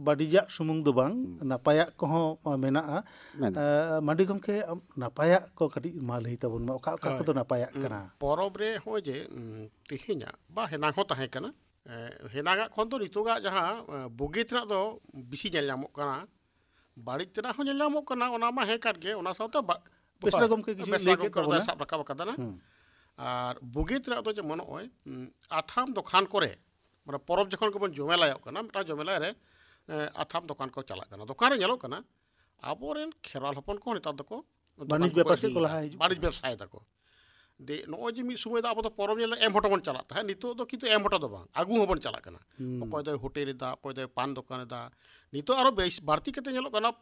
ᱵᱟᱹᱲᱤᱡᱟᱜ ᱥᱩᱢᱩᱝ ᱫᱚ ᱵᱟᱝ, ᱦᱩᱸ᱾ ᱱᱟᱯᱟᱭᱟᱜ ᱠᱚᱦᱚᱸ ᱢᱮᱱᱟᱜᱼᱟ᱾ ᱢᱮᱱᱟᱜᱼᱟ᱾ ᱮ, ᱢᱟᱱᱰᱤ ᱜᱚᱢᱠᱮ, ᱟᱢ ᱱᱟᱯᱟᱭᱟᱜ ᱠᱚ ᱠᱟᱹᱴᱤᱡ ᱢᱟ ᱞᱟᱹᱭ ᱛᱟᱵᱚᱱ ᱢᱮ, ᱚᱠᱟ ᱚᱠᱟ ᱦᱳᱭ᱾ ᱠᱚᱫᱚ ᱱᱟᱯᱟᱭᱟᱜ ᱦᱩᱸ᱾ ᱠᱟᱱᱟ? ᱯᱚᱨᱚᱵᱽ ᱨᱮ ᱦᱚᱸᱜᱼᱚᱭ ᱡᱮ, ᱩᱸ, ᱛᱮᱦᱮᱧᱟᱜ ᱵᱟ ᱦᱮᱱᱟᱝ ᱦᱚᱸ ᱛᱟᱦᱮᱸ ᱠᱟᱱᱟ, ᱮ, ᱦᱮᱱᱟᱝᱟᱜ ᱠᱷᱚᱱ ᱫᱚ ᱱᱤᱛᱚᱜᱟᱜ ᱡᱟᱦᱟᱸ, ᱮ, ᱵᱩᱜᱤ ᱛᱮᱱᱟᱜ ᱫᱚ ᱵᱮᱥᱤ ᱧᱮᱞ ᱧᱟᱢᱚᱜ ᱠᱟᱱᱟ, ᱵᱟᱹᱲᱤᱡ ᱛᱮᱱᱟᱜ ᱦᱚᱸ ᱧᱮᱞ ᱧᱟᱢᱚᱜ ᱠᱟᱱᱟ, ᱚᱱᱟ ᱢᱟ ᱦᱮᱸ ᱠᱟᱱ ᱜᱮ, ᱚᱱᱟ ᱥᱟᱶᱛᱮ ᱵᱟ-, ᱵᱮᱥᱨᱟ ᱜᱚᱢᱠᱮ ᱠᱤᱪᱷᱩ ᱵᱮᱥᱨᱟ ᱞᱟᱹᱭ ᱠᱮᱫ ᱜᱚᱢᱠᱮ ᱚᱱᱟ ᱛᱟᱵᱚᱱᱟ᱾ ᱥᱟᱵ ᱨᱟᱠᱟᱵ ᱟᱠᱟᱫᱟ ᱱᱟ᱾ ᱦᱩᱸ᱾ ᱟᱨ ᱵᱩᱜᱤ ᱛᱮᱱᱟᱜ ᱫᱚ ᱡᱮᱢᱚᱱ ᱱᱚᱜᱼᱚᱭ ᱩᱸ, ᱟᱛᱷᱟᱢ ᱫᱚᱠᱟᱱ ᱠᱚᱨᱮ, ᱢᱟᱱᱮ ᱯᱚᱨᱚᱵᱽ ᱡᱚᱠᱷᱚᱱ ᱜᱮᱵᱚᱱ ᱡᱚᱢᱮᱞᱟᱭᱚᱜ ᱠᱟᱱᱟ, ᱢᱤᱫᱴᱟᱝ ᱡᱚᱢᱮᱞᱟᱭ ᱨᱮ ᱮᱸ, ᱟᱛᱷᱟᱢ ᱫᱚᱠᱟᱱ ᱠᱚ ᱪᱟᱞᱟᱜ ᱠᱟᱱᱟ᱾ ᱫᱚᱠᱟᱱ ᱨᱮ ᱧᱮᱞᱚᱜ ᱠᱟᱱᱟ ᱟᱵᱚᱨᱮᱱ ᱠᱷᱮᱨᱣᱟᱞ ᱦᱚᱯᱚᱱ ᱠᱚᱦᱚᱸ ᱱᱮᱛᱟᱨ ᱫᱚᱠᱚ ᱫᱚᱠᱟᱱ ᱵᱟᱹᱱᱤᱡᱽ ᱠᱚᱠᱚ ᱵᱮᱯᱟᱨ ᱥᱮᱫ ᱠᱚ ᱤᱫᱤᱭᱮᱫᱟ, ᱞᱟᱦᱟ ᱦᱤᱡᱩᱜ ᱵᱟᱹᱱᱤᱡᱽ ᱠᱟᱱᱟ᱾ ᱵᱮᱵᱽᱥᱟᱭ ᱫᱟᱠᱚ᱾ ᱫᱮ, ᱱᱚᱜᱼᱚᱭ ᱡᱮ ᱢᱤᱫ ᱥᱚᱢᱚᱭ ᱫᱚ ᱟᱵᱚ ᱫᱚ ᱯᱚᱨᱚᱵᱽ ᱧᱮᱞ ᱫᱚ ᱮᱢ ᱦᱚᱴᱚ ᱵᱚᱱ ᱪᱟᱞᱟᱜ ᱛᱟᱦᱮᱸᱫ, ᱱᱤᱛᱚᱜ ᱫᱚ ᱠᱤᱱᱛᱩ ᱮᱢ ᱦᱚᱴᱚ ᱫᱚ ᱵᱟᱝ, ᱟᱹᱜᱩ ᱦᱚᱸᱵᱚᱱ ᱪᱟᱞᱟᱜ ᱠᱟᱱᱟ᱾ ᱦᱩᱸ᱾ ᱚᱠᱚᱭ ᱫᱚᱭ ᱦᱳᱴᱮᱞ ᱮᱫᱟ, ᱚᱠᱚᱭ ᱫᱚᱭ ᱯᱟᱱ ᱫᱚᱠᱟᱱ ᱮᱫᱟ᱾ ᱱᱤᱛᱚᱜ ᱟᱨᱚ ᱵᱮᱥ ᱵᱟᱹᱲᱛᱤ ᱠᱟᱛᱮ ᱧᱮᱞᱚᱜ ᱠᱟᱱᱟ,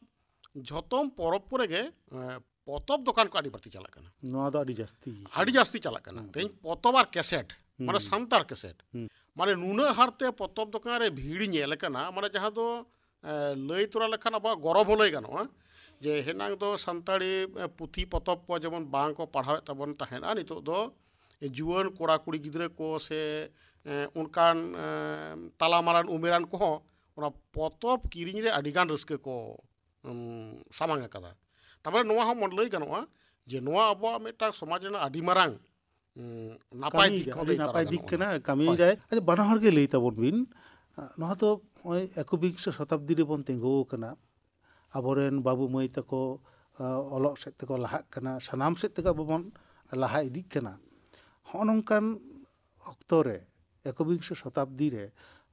ᱡᱷᱚᱛᱚᱢ ᱯᱚᱨᱚᱵᱽ ᱠᱚᱨᱮ ᱜᱮ, ᱮᱸ, ᱯᱚᱛᱚᱵ ᱫᱚᱠᱟᱱ ᱠᱚ ᱟᱹᱰᱤ ᱵᱟᱹᱲᱛᱤ ᱪᱟᱞᱟᱜ ᱠᱟᱱᱟ᱾ ᱱᱚᱣᱟ ᱫᱚ ᱟᱹᱰᱤ ᱡᱟᱹᱥᱛᱤ᱾ ᱟᱹᱰᱤ ᱡᱟᱹᱥᱛᱤ ᱪᱟᱞᱟᱜ ᱠᱟᱱᱟ᱾ ᱦᱩᱸ᱾ ᱛᱮᱦᱮᱧ ᱯᱚᱛᱚᱵ ᱟᱨ ᱠᱮᱥᱮᱴ, ᱦᱩᱸ᱾ ᱢᱟᱱᱮ ᱥᱟᱱᱛᱟᱲ ᱠᱮᱥᱮᱴ, ᱦᱩᱸ᱾ ᱢᱟᱱᱮ ᱱᱩᱱᱟᱹᱜ ᱦᱟᱨᱛᱮ ᱯᱚᱛᱚᱵ ᱫᱚᱠᱟᱱ ᱨᱮ ᱵᱷᱤᱲ ᱧᱮᱞ ᱟᱠᱟᱱᱟ, ᱢᱟᱱᱮ ᱡᱟᱦᱟᱸ ᱫᱚ, ᱮᱸ, ᱞᱟᱹᱭ ᱛᱚᱨᱟ ᱞᱮᱠᱷᱟᱱ ᱟᱵᱚᱣᱟᱜ ᱜᱚᱨᱚᱵᱽ ᱦᱚᱸ ᱞᱟᱹᱭ ᱜᱟᱱᱚᱜᱼᱟ ᱡᱮ ᱦᱮᱱᱟᱝ ᱫᱚ ᱥᱟᱱᱛᱟᱲᱤ, ᱮᱸ, ᱯᱩᱛᱷᱤ ᱯᱚᱛᱚᱵ ᱠᱚ ᱡᱮᱢᱚᱱ ᱵᱟᱝ ᱠᱚ ᱯᱟᱲᱦᱟᱣᱮᱫ ᱛᱟᱵᱚᱱ ᱛᱟᱦᱮᱸᱫᱼᱟ, ᱱᱤᱛᱚᱜ ᱫᱚ ᱡᱩᱣᱟᱹᱱ ᱠᱚᱲᱟ ᱠᱩᱲᱤ ᱜᱤᱫᱽᱨᱟᱹ ᱠᱚ ᱥᱮ, ᱮᱸ, ᱚᱱᱠᱟᱱ, ᱮᱸ, ᱛᱟᱞᱟ ᱢᱟᱨᱟᱝ ᱩᱢᱮᱨᱟᱱ ᱠᱚᱦᱚᱸ ᱚᱱᱟ ᱯᱚᱛᱚᱵ ᱠᱤᱨᱤᱧ ᱨᱮ ᱟᱹᱰᱤᱜᱟᱱ ᱨᱟᱹᱥᱠᱟᱹ ᱠᱚ, ᱩᱸ, ᱥᱟᱢᱟᱝ ᱟᱠᱟᱫᱟ᱾ ᱛᱟᱨᱢᱟᱱᱮ ᱱᱚᱣᱟ ᱦᱚᱸ ᱢᱚᱱ ᱞᱟᱹᱭ ᱜᱟᱱᱚᱜᱼᱟ ᱡᱮ ᱱᱚᱣᱟ ᱟᱵᱚᱣᱟᱜ ᱢᱤᱫᱴᱟᱝ ᱥᱚᱢᱟᱡᱽ ᱨᱮᱱᱟᱜ ᱟᱹᱰᱤ ᱢᱟᱨᱟᱝ, ᱩᱸ, ᱱᱟᱯᱟᱭ ᱠᱟᱹᱢᱤᱭᱮᱫᱟ, ᱫᱤᱠ ᱦᱚᱸ ᱟᱹᱰᱤ ᱞᱟᱹᱭ ᱛᱟᱨᱟ ᱱᱟᱯᱟᱭ ᱫᱤᱠ ᱜᱟᱱᱚᱜᱼᱟ᱾ ᱠᱟᱱᱟ, ᱦᱳᱭ᱾ ᱠᱟᱹᱢᱤᱭᱮᱫᱟᱭ᱾ ᱟᱪᱪᱷᱟ, ᱵᱟᱱᱟ ᱦᱚᱲ ᱜᱮ ᱞᱟᱹᱭ ᱛᱟᱵᱚᱱ ᱵᱤᱱ᱾ ᱱᱚᱣᱟ ᱫᱚ ᱱᱚᱜᱼᱚᱭ ᱮᱠᱵᱤᱝᱥᱚ ᱥᱚᱛᱟᱵᱫᱤ ᱨᱮᱵᱚᱱ ᱛᱤᱸᱜᱩ ᱟᱠᱟᱱᱟ᱾ ᱟᱵᱚᱨᱮᱱ ᱵᱟᱹᱵᱩ ᱢᱟᱹᱭ ᱛᱟᱠᱚ, ᱟ, ᱚᱞᱚᱜ ᱥᱮᱫ ᱛᱮᱠᱚ ᱞᱟᱦᱟᱜ ᱠᱟᱱᱟ, ᱥᱟᱱᱟᱢ ᱥᱮᱫ ᱛᱮᱜᱮ ᱟᱵᱚ ᱵᱚᱱ ᱞᱟᱦᱟ ᱤᱫᱤᱜ ᱠᱟᱱᱟ᱾ ᱦᱚᱸᱜᱼᱚ ᱱᱚᱝᱠᱟᱱ ᱚᱠᱛᱚ ᱨᱮ, ᱮᱠᱵᱤᱝᱥᱚ ᱥᱚᱛᱟᱵᱫᱤ ᱨᱮ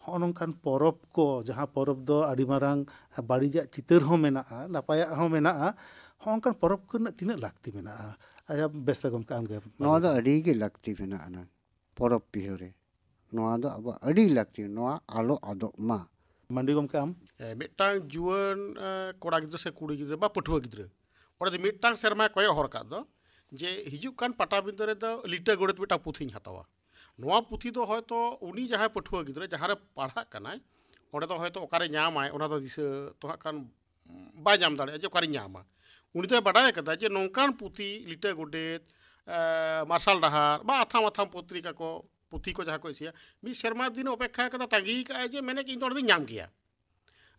ᱦᱚᱸᱜᱼᱚ ᱱᱚᱝᱠᱟᱱ ᱯᱚᱨᱚᱵᱽ ᱠᱚ, ᱡᱟᱦᱟᱸ ᱯᱚᱨᱚᱵᱽ ᱫᱚ ᱟᱹᱰᱤ ᱢᱟᱨᱟᱝ ᱵᱟᱹᱲᱤᱡᱟᱜ ᱪᱤᱛᱟᱹᱨ ᱦᱚᱸ ᱢᱮᱱᱟᱜᱼᱟ, ᱱᱟᱯᱟᱭᱟᱜ ᱦᱚᱸ ᱢᱮᱱᱟᱜᱼᱟ, ᱦᱚᱸᱜᱼᱚ ᱱᱚᱝᱠᱟᱱ ᱯᱚᱨᱚᱵᱽ ᱠᱚ ᱨᱮᱱᱟᱜ ᱛᱤᱱᱟᱹᱜ ᱞᱟᱹᱠᱛᱤ ᱢᱮᱱᱟᱜᱼᱟ? ᱟᱪᱪᱷᱟ, ᱵᱮᱥ ᱨᱮ ᱜᱚᱢᱠᱮ, ᱟᱢᱜᱮ ᱢᱟ ᱱᱚᱣᱟ ᱞᱟᱹᱭ ᱫᱚ ᱛᱟᱞᱟᱝ᱾ ᱟᱹᱰᱤ ᱜᱮ ᱞᱟᱹᱠᱛᱤ ᱢᱮᱱᱟᱜᱼᱟ ᱱᱟᱝ ᱯᱚᱨᱚᱵᱽ ᱯᱤᱦᱟᱹ ᱨᱮ᱾ ᱱᱚᱣᱟ ᱫᱚ ᱟᱵᱚᱣᱟᱜ ᱟᱹᱰᱤ ᱞᱟᱹᱠᱛᱤ, ᱱᱚᱣᱟ ᱟᱞᱚ ᱟᱫᱚᱜ ᱢᱟ᱾ ᱢᱟᱱᱰᱤ ᱜᱚᱢᱠᱮ, ᱟᱢ? ᱮ, ᱢᱤᱫᱴᱟᱝ ᱡᱩᱣᱟᱹᱱ, ᱮ, ᱠᱚᱲᱟ ᱜᱤᱫᱽᱨᱟᱹ ᱥᱮ ᱠᱩᱲᱤ ᱜᱤᱫᱽᱨᱟᱹ ᱵᱟ ᱯᱟᱹᱴᱷᱩᱣᱟᱹ ᱜᱤᱫᱽᱨᱟᱹ, ᱚᱸᱰᱮ ᱫᱚ ᱢᱤᱫᱴᱟᱝ ᱥᱮᱨᱢᱟᱭ ᱠᱚᱭᱚᱜ ᱦᱚᱨ ᱠᱟᱜ ᱫᱚ ᱡᱮ ᱦᱤᱡᱩᱜ ᱠᱟᱱ ᱯᱟᱴᱟᱵᱤᱸᱫᱟᱹ ᱨᱮᱫᱚ ᱞᱤᱴᱟᱹ ᱜᱚᱰᱮᱛ ᱢᱤᱫᱴᱟᱝ ᱯᱩᱛᱷᱤᱧ ᱦᱟᱛᱟᱣᱟ᱾ ᱱᱚᱣᱟ ᱯᱩᱛᱷᱤ ᱫᱚ ᱦᱚᱭᱛᱳ ᱩᱱᱤ ᱡᱟᱦᱟᱸᱭ ᱯᱟᱹᱴᱷᱩᱣᱟᱹ ᱜᱤᱫᱽᱨᱟᱹ ᱡᱟᱦᱟᱸ ᱨᱮ ᱯᱟᱲᱦᱟᱜ ᱠᱟᱱᱟᱭ, ᱚᱸᱰᱮ ᱫᱚ ᱦᱚᱭᱛᱳ ᱚᱠᱟᱨᱮ ᱧᱟᱢᱟᱭ, ᱚᱱᱟ ᱫᱚ ᱫᱤᱥᱟᱹ ᱛᱚ ᱦᱟᱸᱜ ᱠᱷᱟᱱ ᱵᱟᱭ ᱧᱟᱢ ᱫᱟᱲᱮᱭᱟᱜᱼᱟ ᱡᱮ ᱚᱠᱟᱨᱮᱧ ᱧᱟᱢᱟ᱾ ᱩᱱᱤ ᱫᱚᱭ ᱵᱟᱰᱟᱭ ᱟᱠᱟᱫᱟ ᱡᱮ ᱱᱚᱝᱠᱟᱱ ᱯᱩᱛᱷᱤ, ᱞᱤᱴᱟᱹ ᱜᱚᱰᱮᱛ, ᱮ, ᱢᱟᱨᱥᱟᱞ ᱰᱟᱦᱟᱨ ᱵᱟ ᱟᱛᱷᱟᱢ ᱟᱛᱷᱟᱢ ᱯᱚᱛᱨᱤᱠᱟ ᱠᱚ, ᱯᱩᱛᱷᱤ ᱠᱚ ᱡᱟᱦᱟᱸ ᱠᱚ ᱤᱥᱤᱭᱟ, ᱢᱤᱫ ᱥᱮᱨᱢᱟ ᱫᱤᱱ ᱚᱯᱮᱠᱠᱷᱟ ᱟᱠᱟᱫᱟ, ᱛᱟᱺᱜᱤ ᱠᱟᱜᱼᱟᱭ ᱡᱮ ᱢᱮᱱᱮᱫ ᱤᱧ ᱫᱚ ᱚᱸᱰᱮ ᱫᱚᱧ ᱧᱟᱢ ᱜᱮᱭᱟ᱾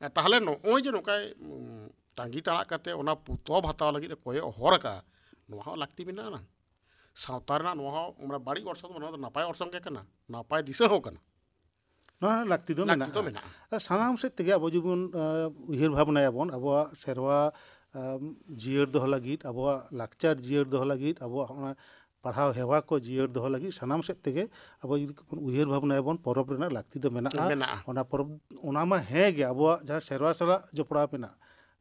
ᱮ, ᱛᱟᱦᱚᱞᱮ ᱱᱚᱜᱼᱚᱭ ᱡᱮ ᱱᱚᱝᱠᱟᱭ, ᱩᱢ, ᱛᱟᱺᱜᱤ ᱛᱟᱲᱟᱜ ᱠᱟᱛᱮ ᱚᱱᱟ ᱯᱚᱛᱚᱵ ᱦᱟᱛᱟᱣ ᱞᱟᱹᱜᱤᱫ ᱮ ᱠᱚᱭᱚᱜ ᱦᱚᱨ ᱟᱠᱟᱫᱼᱟ, ᱱᱚᱣᱟ ᱦᱚᱸ ᱞᱟᱹᱠᱛᱤ ᱢᱮᱱᱟᱜᱼᱟ᱾ ᱥᱟᱶᱛᱟ ᱨᱮᱱᱟᱜ ᱱᱚᱣᱟ ᱦᱚᱸ, ᱢᱟᱱᱮ, ᱵᱟᱹᱲᱤᱡ ᱚᱨᱥᱚᱝ ᱫᱚ ᱵᱟᱝ, ᱱᱚᱣᱟ ᱫᱚ ᱱᱟᱯᱟᱭ ᱚᱨᱥᱚᱝ ᱜᱮ ᱠᱟᱱᱟ, ᱱᱟᱯᱟᱭ ᱫᱤᱥᱟᱹ ᱦᱚᱸ ᱠᱟᱱᱟ᱾ ᱱᱚᱣᱟ ᱞᱟᱹᱠᱛᱤ ᱫᱚ ᱞᱟᱹᱠᱛᱤ ᱫᱚ ᱢᱮᱱᱟᱜᱼᱟ᱾ ᱢᱮᱱᱟᱜᱼᱟ᱾ ᱟᱨ ᱥᱟᱱᱟᱢ ᱥᱮᱫ ᱛᱮᱜᱮ ᱟᱵᱚ ᱡᱩᱫᱤ ᱵᱚᱱ, ᱮ, ᱩᱭᱦᱟᱹᱨ ᱵᱷᱟᱵᱽᱱᱟᱭᱟᱵᱚᱱ, ᱟᱵᱚᱣᱟᱜ ᱥᱮᱨᱣᱟ, ᱮ, ᱡᱤᱭᱟᱹᱲ ᱫᱚᱦᱚ ᱞᱟᱹᱜᱤᱫ, ᱟᱵᱚᱣᱟᱜ ᱞᱟᱠᱪᱟᱨ ᱡᱤᱭᱟᱹᱲ ᱫᱚᱦᱚ ᱞᱟᱹᱜᱤᱫ, ᱟᱵᱚᱣᱟᱜ ᱚᱱᱟ ᱯᱟᱲᱦᱟᱣ ᱦᱮᱣᱟ ᱠᱚ ᱡᱤᱭᱟᱹᱲ ᱫᱚᱦᱚ ᱞᱟᱹᱜᱤᱫ ᱥᱟᱱᱟᱢ ᱥᱮᱫ ᱛᱮᱜᱮ ᱟᱵᱚ ᱡᱩᱫᱤ ᱵᱚᱱ ᱩᱭᱦᱟᱹᱨ ᱵᱷᱟᱵᱽᱱᱟᱭᱟᱵᱚᱱ, ᱯᱚᱨᱚᱵᱽ ᱨᱮᱱᱟᱜ ᱞᱟᱹᱠᱛᱤ ᱫᱚ ᱢᱮᱱᱟᱜᱼᱟ᱾ ᱢᱮᱱᱟᱜᱼᱟ᱾ ᱚᱱᱟ ᱯᱚᱨᱚᱵᱽ, ᱚᱱᱟ ᱢᱟ ᱦᱮᱸ ᱜᱮ, ᱟᱵᱚᱣᱟᱜ ᱡᱟᱦᱟᱸ ᱥᱮᱨᱣᱟ ᱥᱟᱞᱟᱜ ᱡᱚᱯᱲᱟᱣ ᱢᱮᱱᱟᱜ,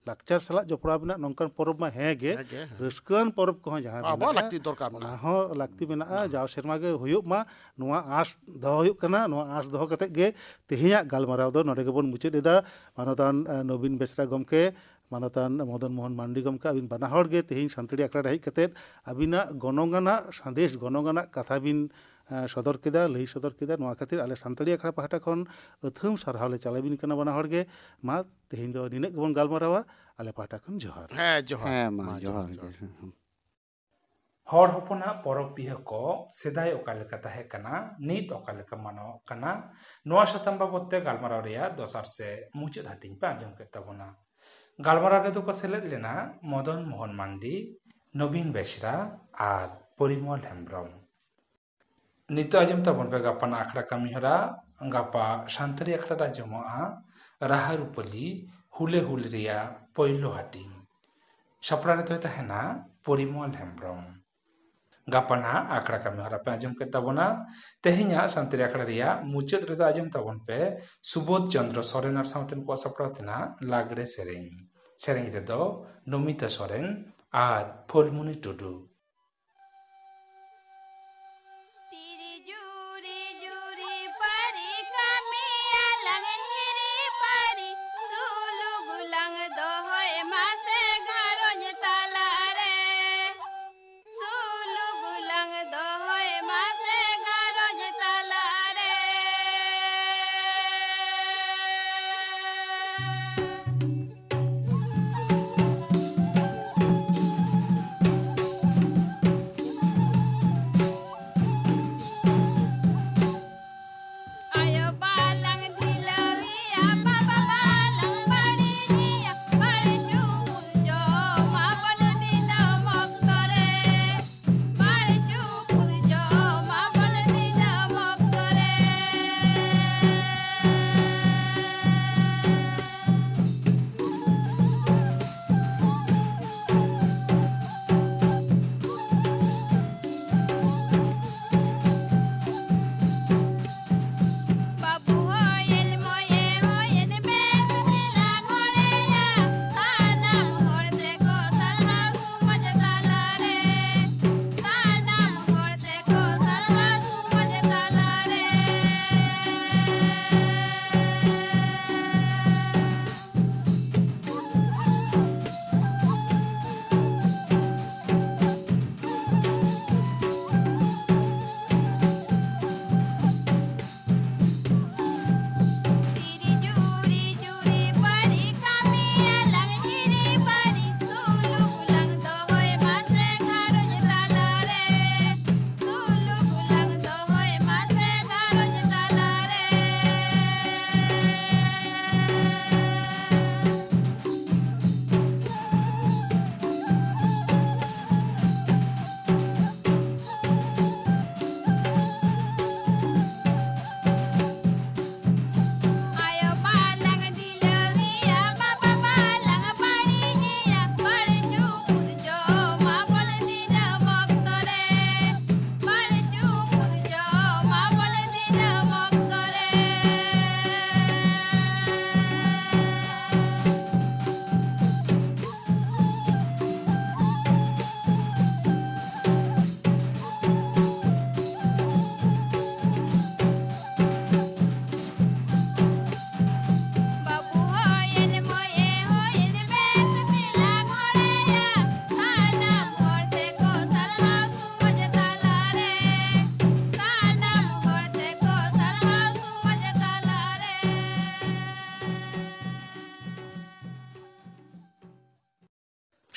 ᱞᱟᱠᱪᱟᱨ ᱥᱟᱞᱟᱜ ᱡᱚᱯᱲᱟᱣ ᱢᱮᱱᱟᱜ ᱱᱚᱝᱠᱟᱱ ᱯᱚᱨᱚᱵᱽ ᱢᱟ ᱦᱮᱸ ᱜᱮ, ᱦᱮᱸ ᱜᱮ, ᱦᱮᱸ᱾ ᱨᱟᱹᱥᱠᱟᱹᱣᱟᱱ ᱯᱚᱨᱚᱵᱽ ᱠᱚᱦᱚᱸ ᱡᱟᱦᱟᱸ ᱟᱵᱚᱣᱟᱜ ᱢᱮᱱᱟᱜᱼᱟ, ᱞᱟᱹᱠᱛᱤ ᱫᱚᱨᱠᱟᱨ ᱚᱱᱟ ᱢᱮᱱᱟᱜᱼᱟ᱾ ᱦᱚᱸ ᱞᱟᱹᱠᱛᱤ ᱢᱮᱱᱟᱜᱼᱟ᱾ ᱦᱮᱸ᱾ ᱡᱟᱣ ᱥᱮᱨᱢᱟ ᱜᱮ ᱦᱩᱭᱩᱜ ᱢᱟ, ᱱᱚᱣᱟ ᱟᱸᱥ ᱫᱚᱦᱚ ᱦᱩᱭᱩᱜ ᱠᱟᱱᱟ᱾ ᱱᱚᱣᱟ ᱟᱸᱥ ᱫᱚᱦᱚ ᱠᱟᱛᱮᱫ ᱜᱮ ᱛᱮᱦᱮᱧᱟᱜ ᱜᱟᱞᱢᱟᱨᱟᱣ ᱫᱚ ᱱᱚᱰᱮ ᱜᱮᱵᱚᱱ ᱢᱩᱪᱟᱹᱫ ᱮᱫᱟ᱾ ᱢᱟᱱᱚᱛᱟᱱ, ᱮ, ᱱᱚᱵᱤᱱ ᱵᱮᱥᱨᱟ ᱜᱚᱢᱠᱮ, ᱢᱟᱱᱚᱛᱟᱱ ᱢᱚᱫᱚᱱ ᱢᱳᱦᱚᱱ ᱢᱟᱱᱰᱤ ᱜᱚᱢᱠᱮ, ᱟᱹᱵᱤᱱ ᱵᱟᱱᱟ ᱦᱚᱲ ᱜᱮ ᱛᱮᱦᱮᱧ ᱥᱟᱱᱛᱟᱲᱤ ᱟᱠᱷᱲᱟ ᱨᱮ ᱦᱮᱡ ᱠᱟᱛᱮᱫ ᱟᱹᱵᱤᱱᱟᱜ ᱜᱚᱱᱚᱝ ᱟᱱᱟᱜ ᱥᱟᱸᱫᱮᱥ, ᱜᱚᱱᱚᱝ ᱟᱱᱟᱜ ᱠᱟᱛᱷᱟ ᱵᱤᱱ, ᱮ, ᱥᱚᱫᱚᱨ ᱠᱮᱫᱟ, ᱞᱟᱹᱭ ᱥᱚᱫᱚᱨ ᱠᱮᱫᱟ᱾ ᱱᱚᱣᱟ ᱠᱷᱟᱹᱛᱤᱨ ᱟᱞᱮ ᱥᱟᱱᱛᱟᱲᱤ ᱟᱠᱷᱲᱟ ᱯᱟᱦᱴᱟ ᱠᱷᱚᱱ ᱟᱹᱛᱷᱟᱹᱢ ᱥᱟᱨᱦᱟᱣ ᱞᱮ ᱪᱟᱞ ᱟᱹᱵᱤᱱ ᱠᱟᱱᱟ ᱵᱟᱱᱟ ᱦᱚᱲ ᱜᱮ᱾ ᱢᱟ ᱛᱮᱦᱮᱧ ᱫᱚ ᱱᱤᱱᱟᱹᱜ ᱜᱮᱵᱚᱱ ᱜᱟᱞᱢᱟᱨᱟᱣᱟ᱾ ᱟᱞᱮ ᱯᱟᱦᱴᱟ ᱠᱷᱚᱱ ᱡᱚᱦᱟᱨ᱾ ᱦᱮᱸ, ᱡᱚᱦᱟᱨ᱾ ᱦᱮᱸ, ᱢᱟ, ᱢᱟ, ᱡᱚᱦᱟᱨ ᱡᱚᱦᱟᱨ, ᱜᱮ᱾ ᱡᱚᱦᱟᱨ᱾ ᱦᱚᱲ ᱦᱚᱯᱚᱱᱟᱜ ᱯᱚᱨᱚᱵᱽ ᱯᱤᱦᱟᱹ ᱠᱚ ᱥᱮᱫᱟᱭ ᱚᱠᱟ ᱞᱮᱠᱟ ᱛᱟᱦᱮᱸ ᱠᱟᱱᱟ, ᱱᱤᱛ ᱚᱠᱟ ᱞᱮᱠᱟ ᱢᱟᱱᱟᱣᱚᱜ ᱠᱟᱱᱟ, ᱱᱚᱣᱟ ᱥᱟᱛᱟᱢ ᱵᱟᱵᱚᱫ ᱛᱮ ᱜᱟᱞᱢᱟᱨᱟᱣ ᱨᱮᱭᱟᱜ ᱫᱚᱥᱟᱨ ᱥᱮ ᱢᱩᱪᱟᱹᱫ ᱦᱟᱹᱴᱤᱧ ᱯᱮ ᱟᱸᱡᱚᱢ ᱠᱮᱫ ᱛᱟᱵᱚᱱᱟ᱾ ᱜᱟᱞᱢᱟᱨᱟᱣ ᱨᱮᱫᱚ ᱠᱚ ᱥᱮᱞᱮᱫ ᱞᱮᱱᱟ ᱢᱚᱫᱚᱱ ᱢᱳᱦᱚᱱ ᱢᱟᱱᱰᱤ, ᱱᱚᱵᱤᱱ ᱵᱮᱥᱨᱟ ᱟᱨ ᱯᱚᱨᱤᱢᱚᱞ ᱦᱮᱢᱵᱽᱨᱚᱢ᱾ ᱱᱤᱛᱚᱜ ᱟᱸᱡᱚᱢ ᱛᱟᱵᱚᱱ ᱯᱮ ᱜᱟᱯᱟᱱᱟᱜ ᱟᱠᱷᱲᱟ ᱠᱟᱹᱢᱤ ᱦᱚᱨᱟ᱾ ᱜᱟᱯᱟ ᱥᱟᱱᱛᱟᱲᱤ ᱟᱠᱷᱲᱟ ᱨᱮ ᱟᱸᱡᱚᱢᱚᱜᱼᱟ ᱨᱟᱦᱟ ᱨᱩᱯᱟᱹᱞᱤ ᱦᱩᱞᱮ ᱦᱩᱞ ᱨᱮᱭᱟᱜ ᱯᱳᱭᱞᱳ ᱦᱟᱹᱴᱤᱧ᱾ ᱥᱟᱯᱲᱟᱣ ᱨᱮᱫᱚᱭ ᱛᱟᱦᱮᱱᱟ ᱯᱚᱨᱤᱢᱚᱞ ᱦᱮᱢᱵᱽᱨᱚᱢ᱾ ᱜᱟᱯᱟᱱᱟᱜ ᱟᱠᱷᱲᱟ ᱠᱟᱹᱢᱤ ᱦᱚᱨᱟ ᱯᱮ ᱟᱸᱡᱚᱢ ᱠᱮᱫ ᱛᱟᱵᱚᱱᱟ᱾ ᱛᱮᱦᱮᱧᱟᱜ ᱥᱟᱱᱛᱟᱲᱤ ᱟᱠᱷᱲᱟ ᱨᱮᱭᱟᱜ ᱢᱩᱪᱟᱹᱫ ᱨᱮᱫᱚ ᱟᱸᱡᱚᱢ ᱛᱟᱵᱚᱱ ᱯᱮ ᱥᱩᱵᱳᱫᱷ ᱪᱚᱸᱫᱽᱨᱚ ᱥᱚᱨᱮᱱ ᱟᱨ ᱥᱟᱶᱛᱮᱱ ᱠᱚᱣᱟᱜ ᱥᱟᱯᱲᱟᱣ ᱛᱮᱱᱟᱜ ᱞᱟᱜᱽᱲᱮ ᱥᱮᱨᱮᱧ᱾ ᱥᱮᱨᱮᱧ ᱨᱮᱫᱚ ᱱᱚᱢᱤᱛᱟ ᱥᱚᱨᱮᱱ ᱟᱨ ᱯᱷᱚᱞᱢᱩᱱᱤ ᱴᱩᱰᱩ᱾ ᱛᱤᱨᱤ ᱡᱩᱨᱤ ᱡᱩᱨᱤ ᱯᱟᱹᱨᱤ ᱠᱟᱹᱢᱤᱭᱟᱞᱟᱝ ᱦᱤᱨᱤ ᱯᱟᱹᱨᱤ, ᱥᱩᱞᱩᱠ ᱞᱟᱝ ᱫᱚᱦᱚᱭ ᱢᱟᱥᱮ ᱜᱷᱟᱨᱚᱸᱡᱽ ᱛᱟᱞᱟᱨᱮ, ᱥᱩᱞᱩᱠ ᱞᱟᱝ ᱫᱚᱦᱚᱭ ᱢᱟᱥᱮ ᱜᱷᱟᱨᱚᱸᱡᱽ ᱛᱟᱞᱟᱨᱮ᱾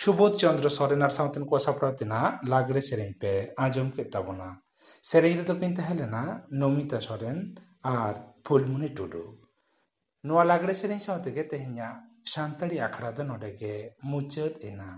ᱥᱩᱵᱳᱫᱷ ᱪᱚᱱᱫᱨᱚ ᱥᱚᱨᱮᱱ ᱟᱨ ᱥᱟᱶᱛᱮ ᱱᱩᱠᱩᱣᱟᱜ ᱥᱟᱯᱲᱟᱣ ᱛᱮᱱᱟᱜ ᱞᱟᱜᱽᱲᱮ ᱥᱮᱨᱮᱧ ᱯᱮ ᱟᱸᱡᱚᱢ ᱠᱮᱫ ᱛᱟᱵᱚᱱᱟ᱾ ᱥᱮᱨᱮᱧ ᱨᱮᱫᱚ ᱠᱤᱱ ᱛᱟᱦᱮᱸ ᱞᱮᱱᱟ ᱱᱚᱢᱤᱛᱟ ᱥᱚᱨᱮᱱ ᱟᱨ ᱯᱷᱩᱞᱢᱩᱱᱤ ᱴᱩᱰᱩ᱾ ᱱᱚᱣᱟ ᱞᱟᱜᱽᱲᱮ ᱥᱮᱨᱮᱧ ᱥᱟᱶ ᱛᱮᱜᱮ ᱛᱮᱦᱮᱧᱟᱜ ᱥᱟᱱᱛᱟᱲᱤ ᱟᱠᱷᱲᱟ ᱫᱚ ᱱᱚᱰᱮ ᱜᱮ ᱢᱩᱪᱟᱹᱫ ᱮᱱᱟ᱾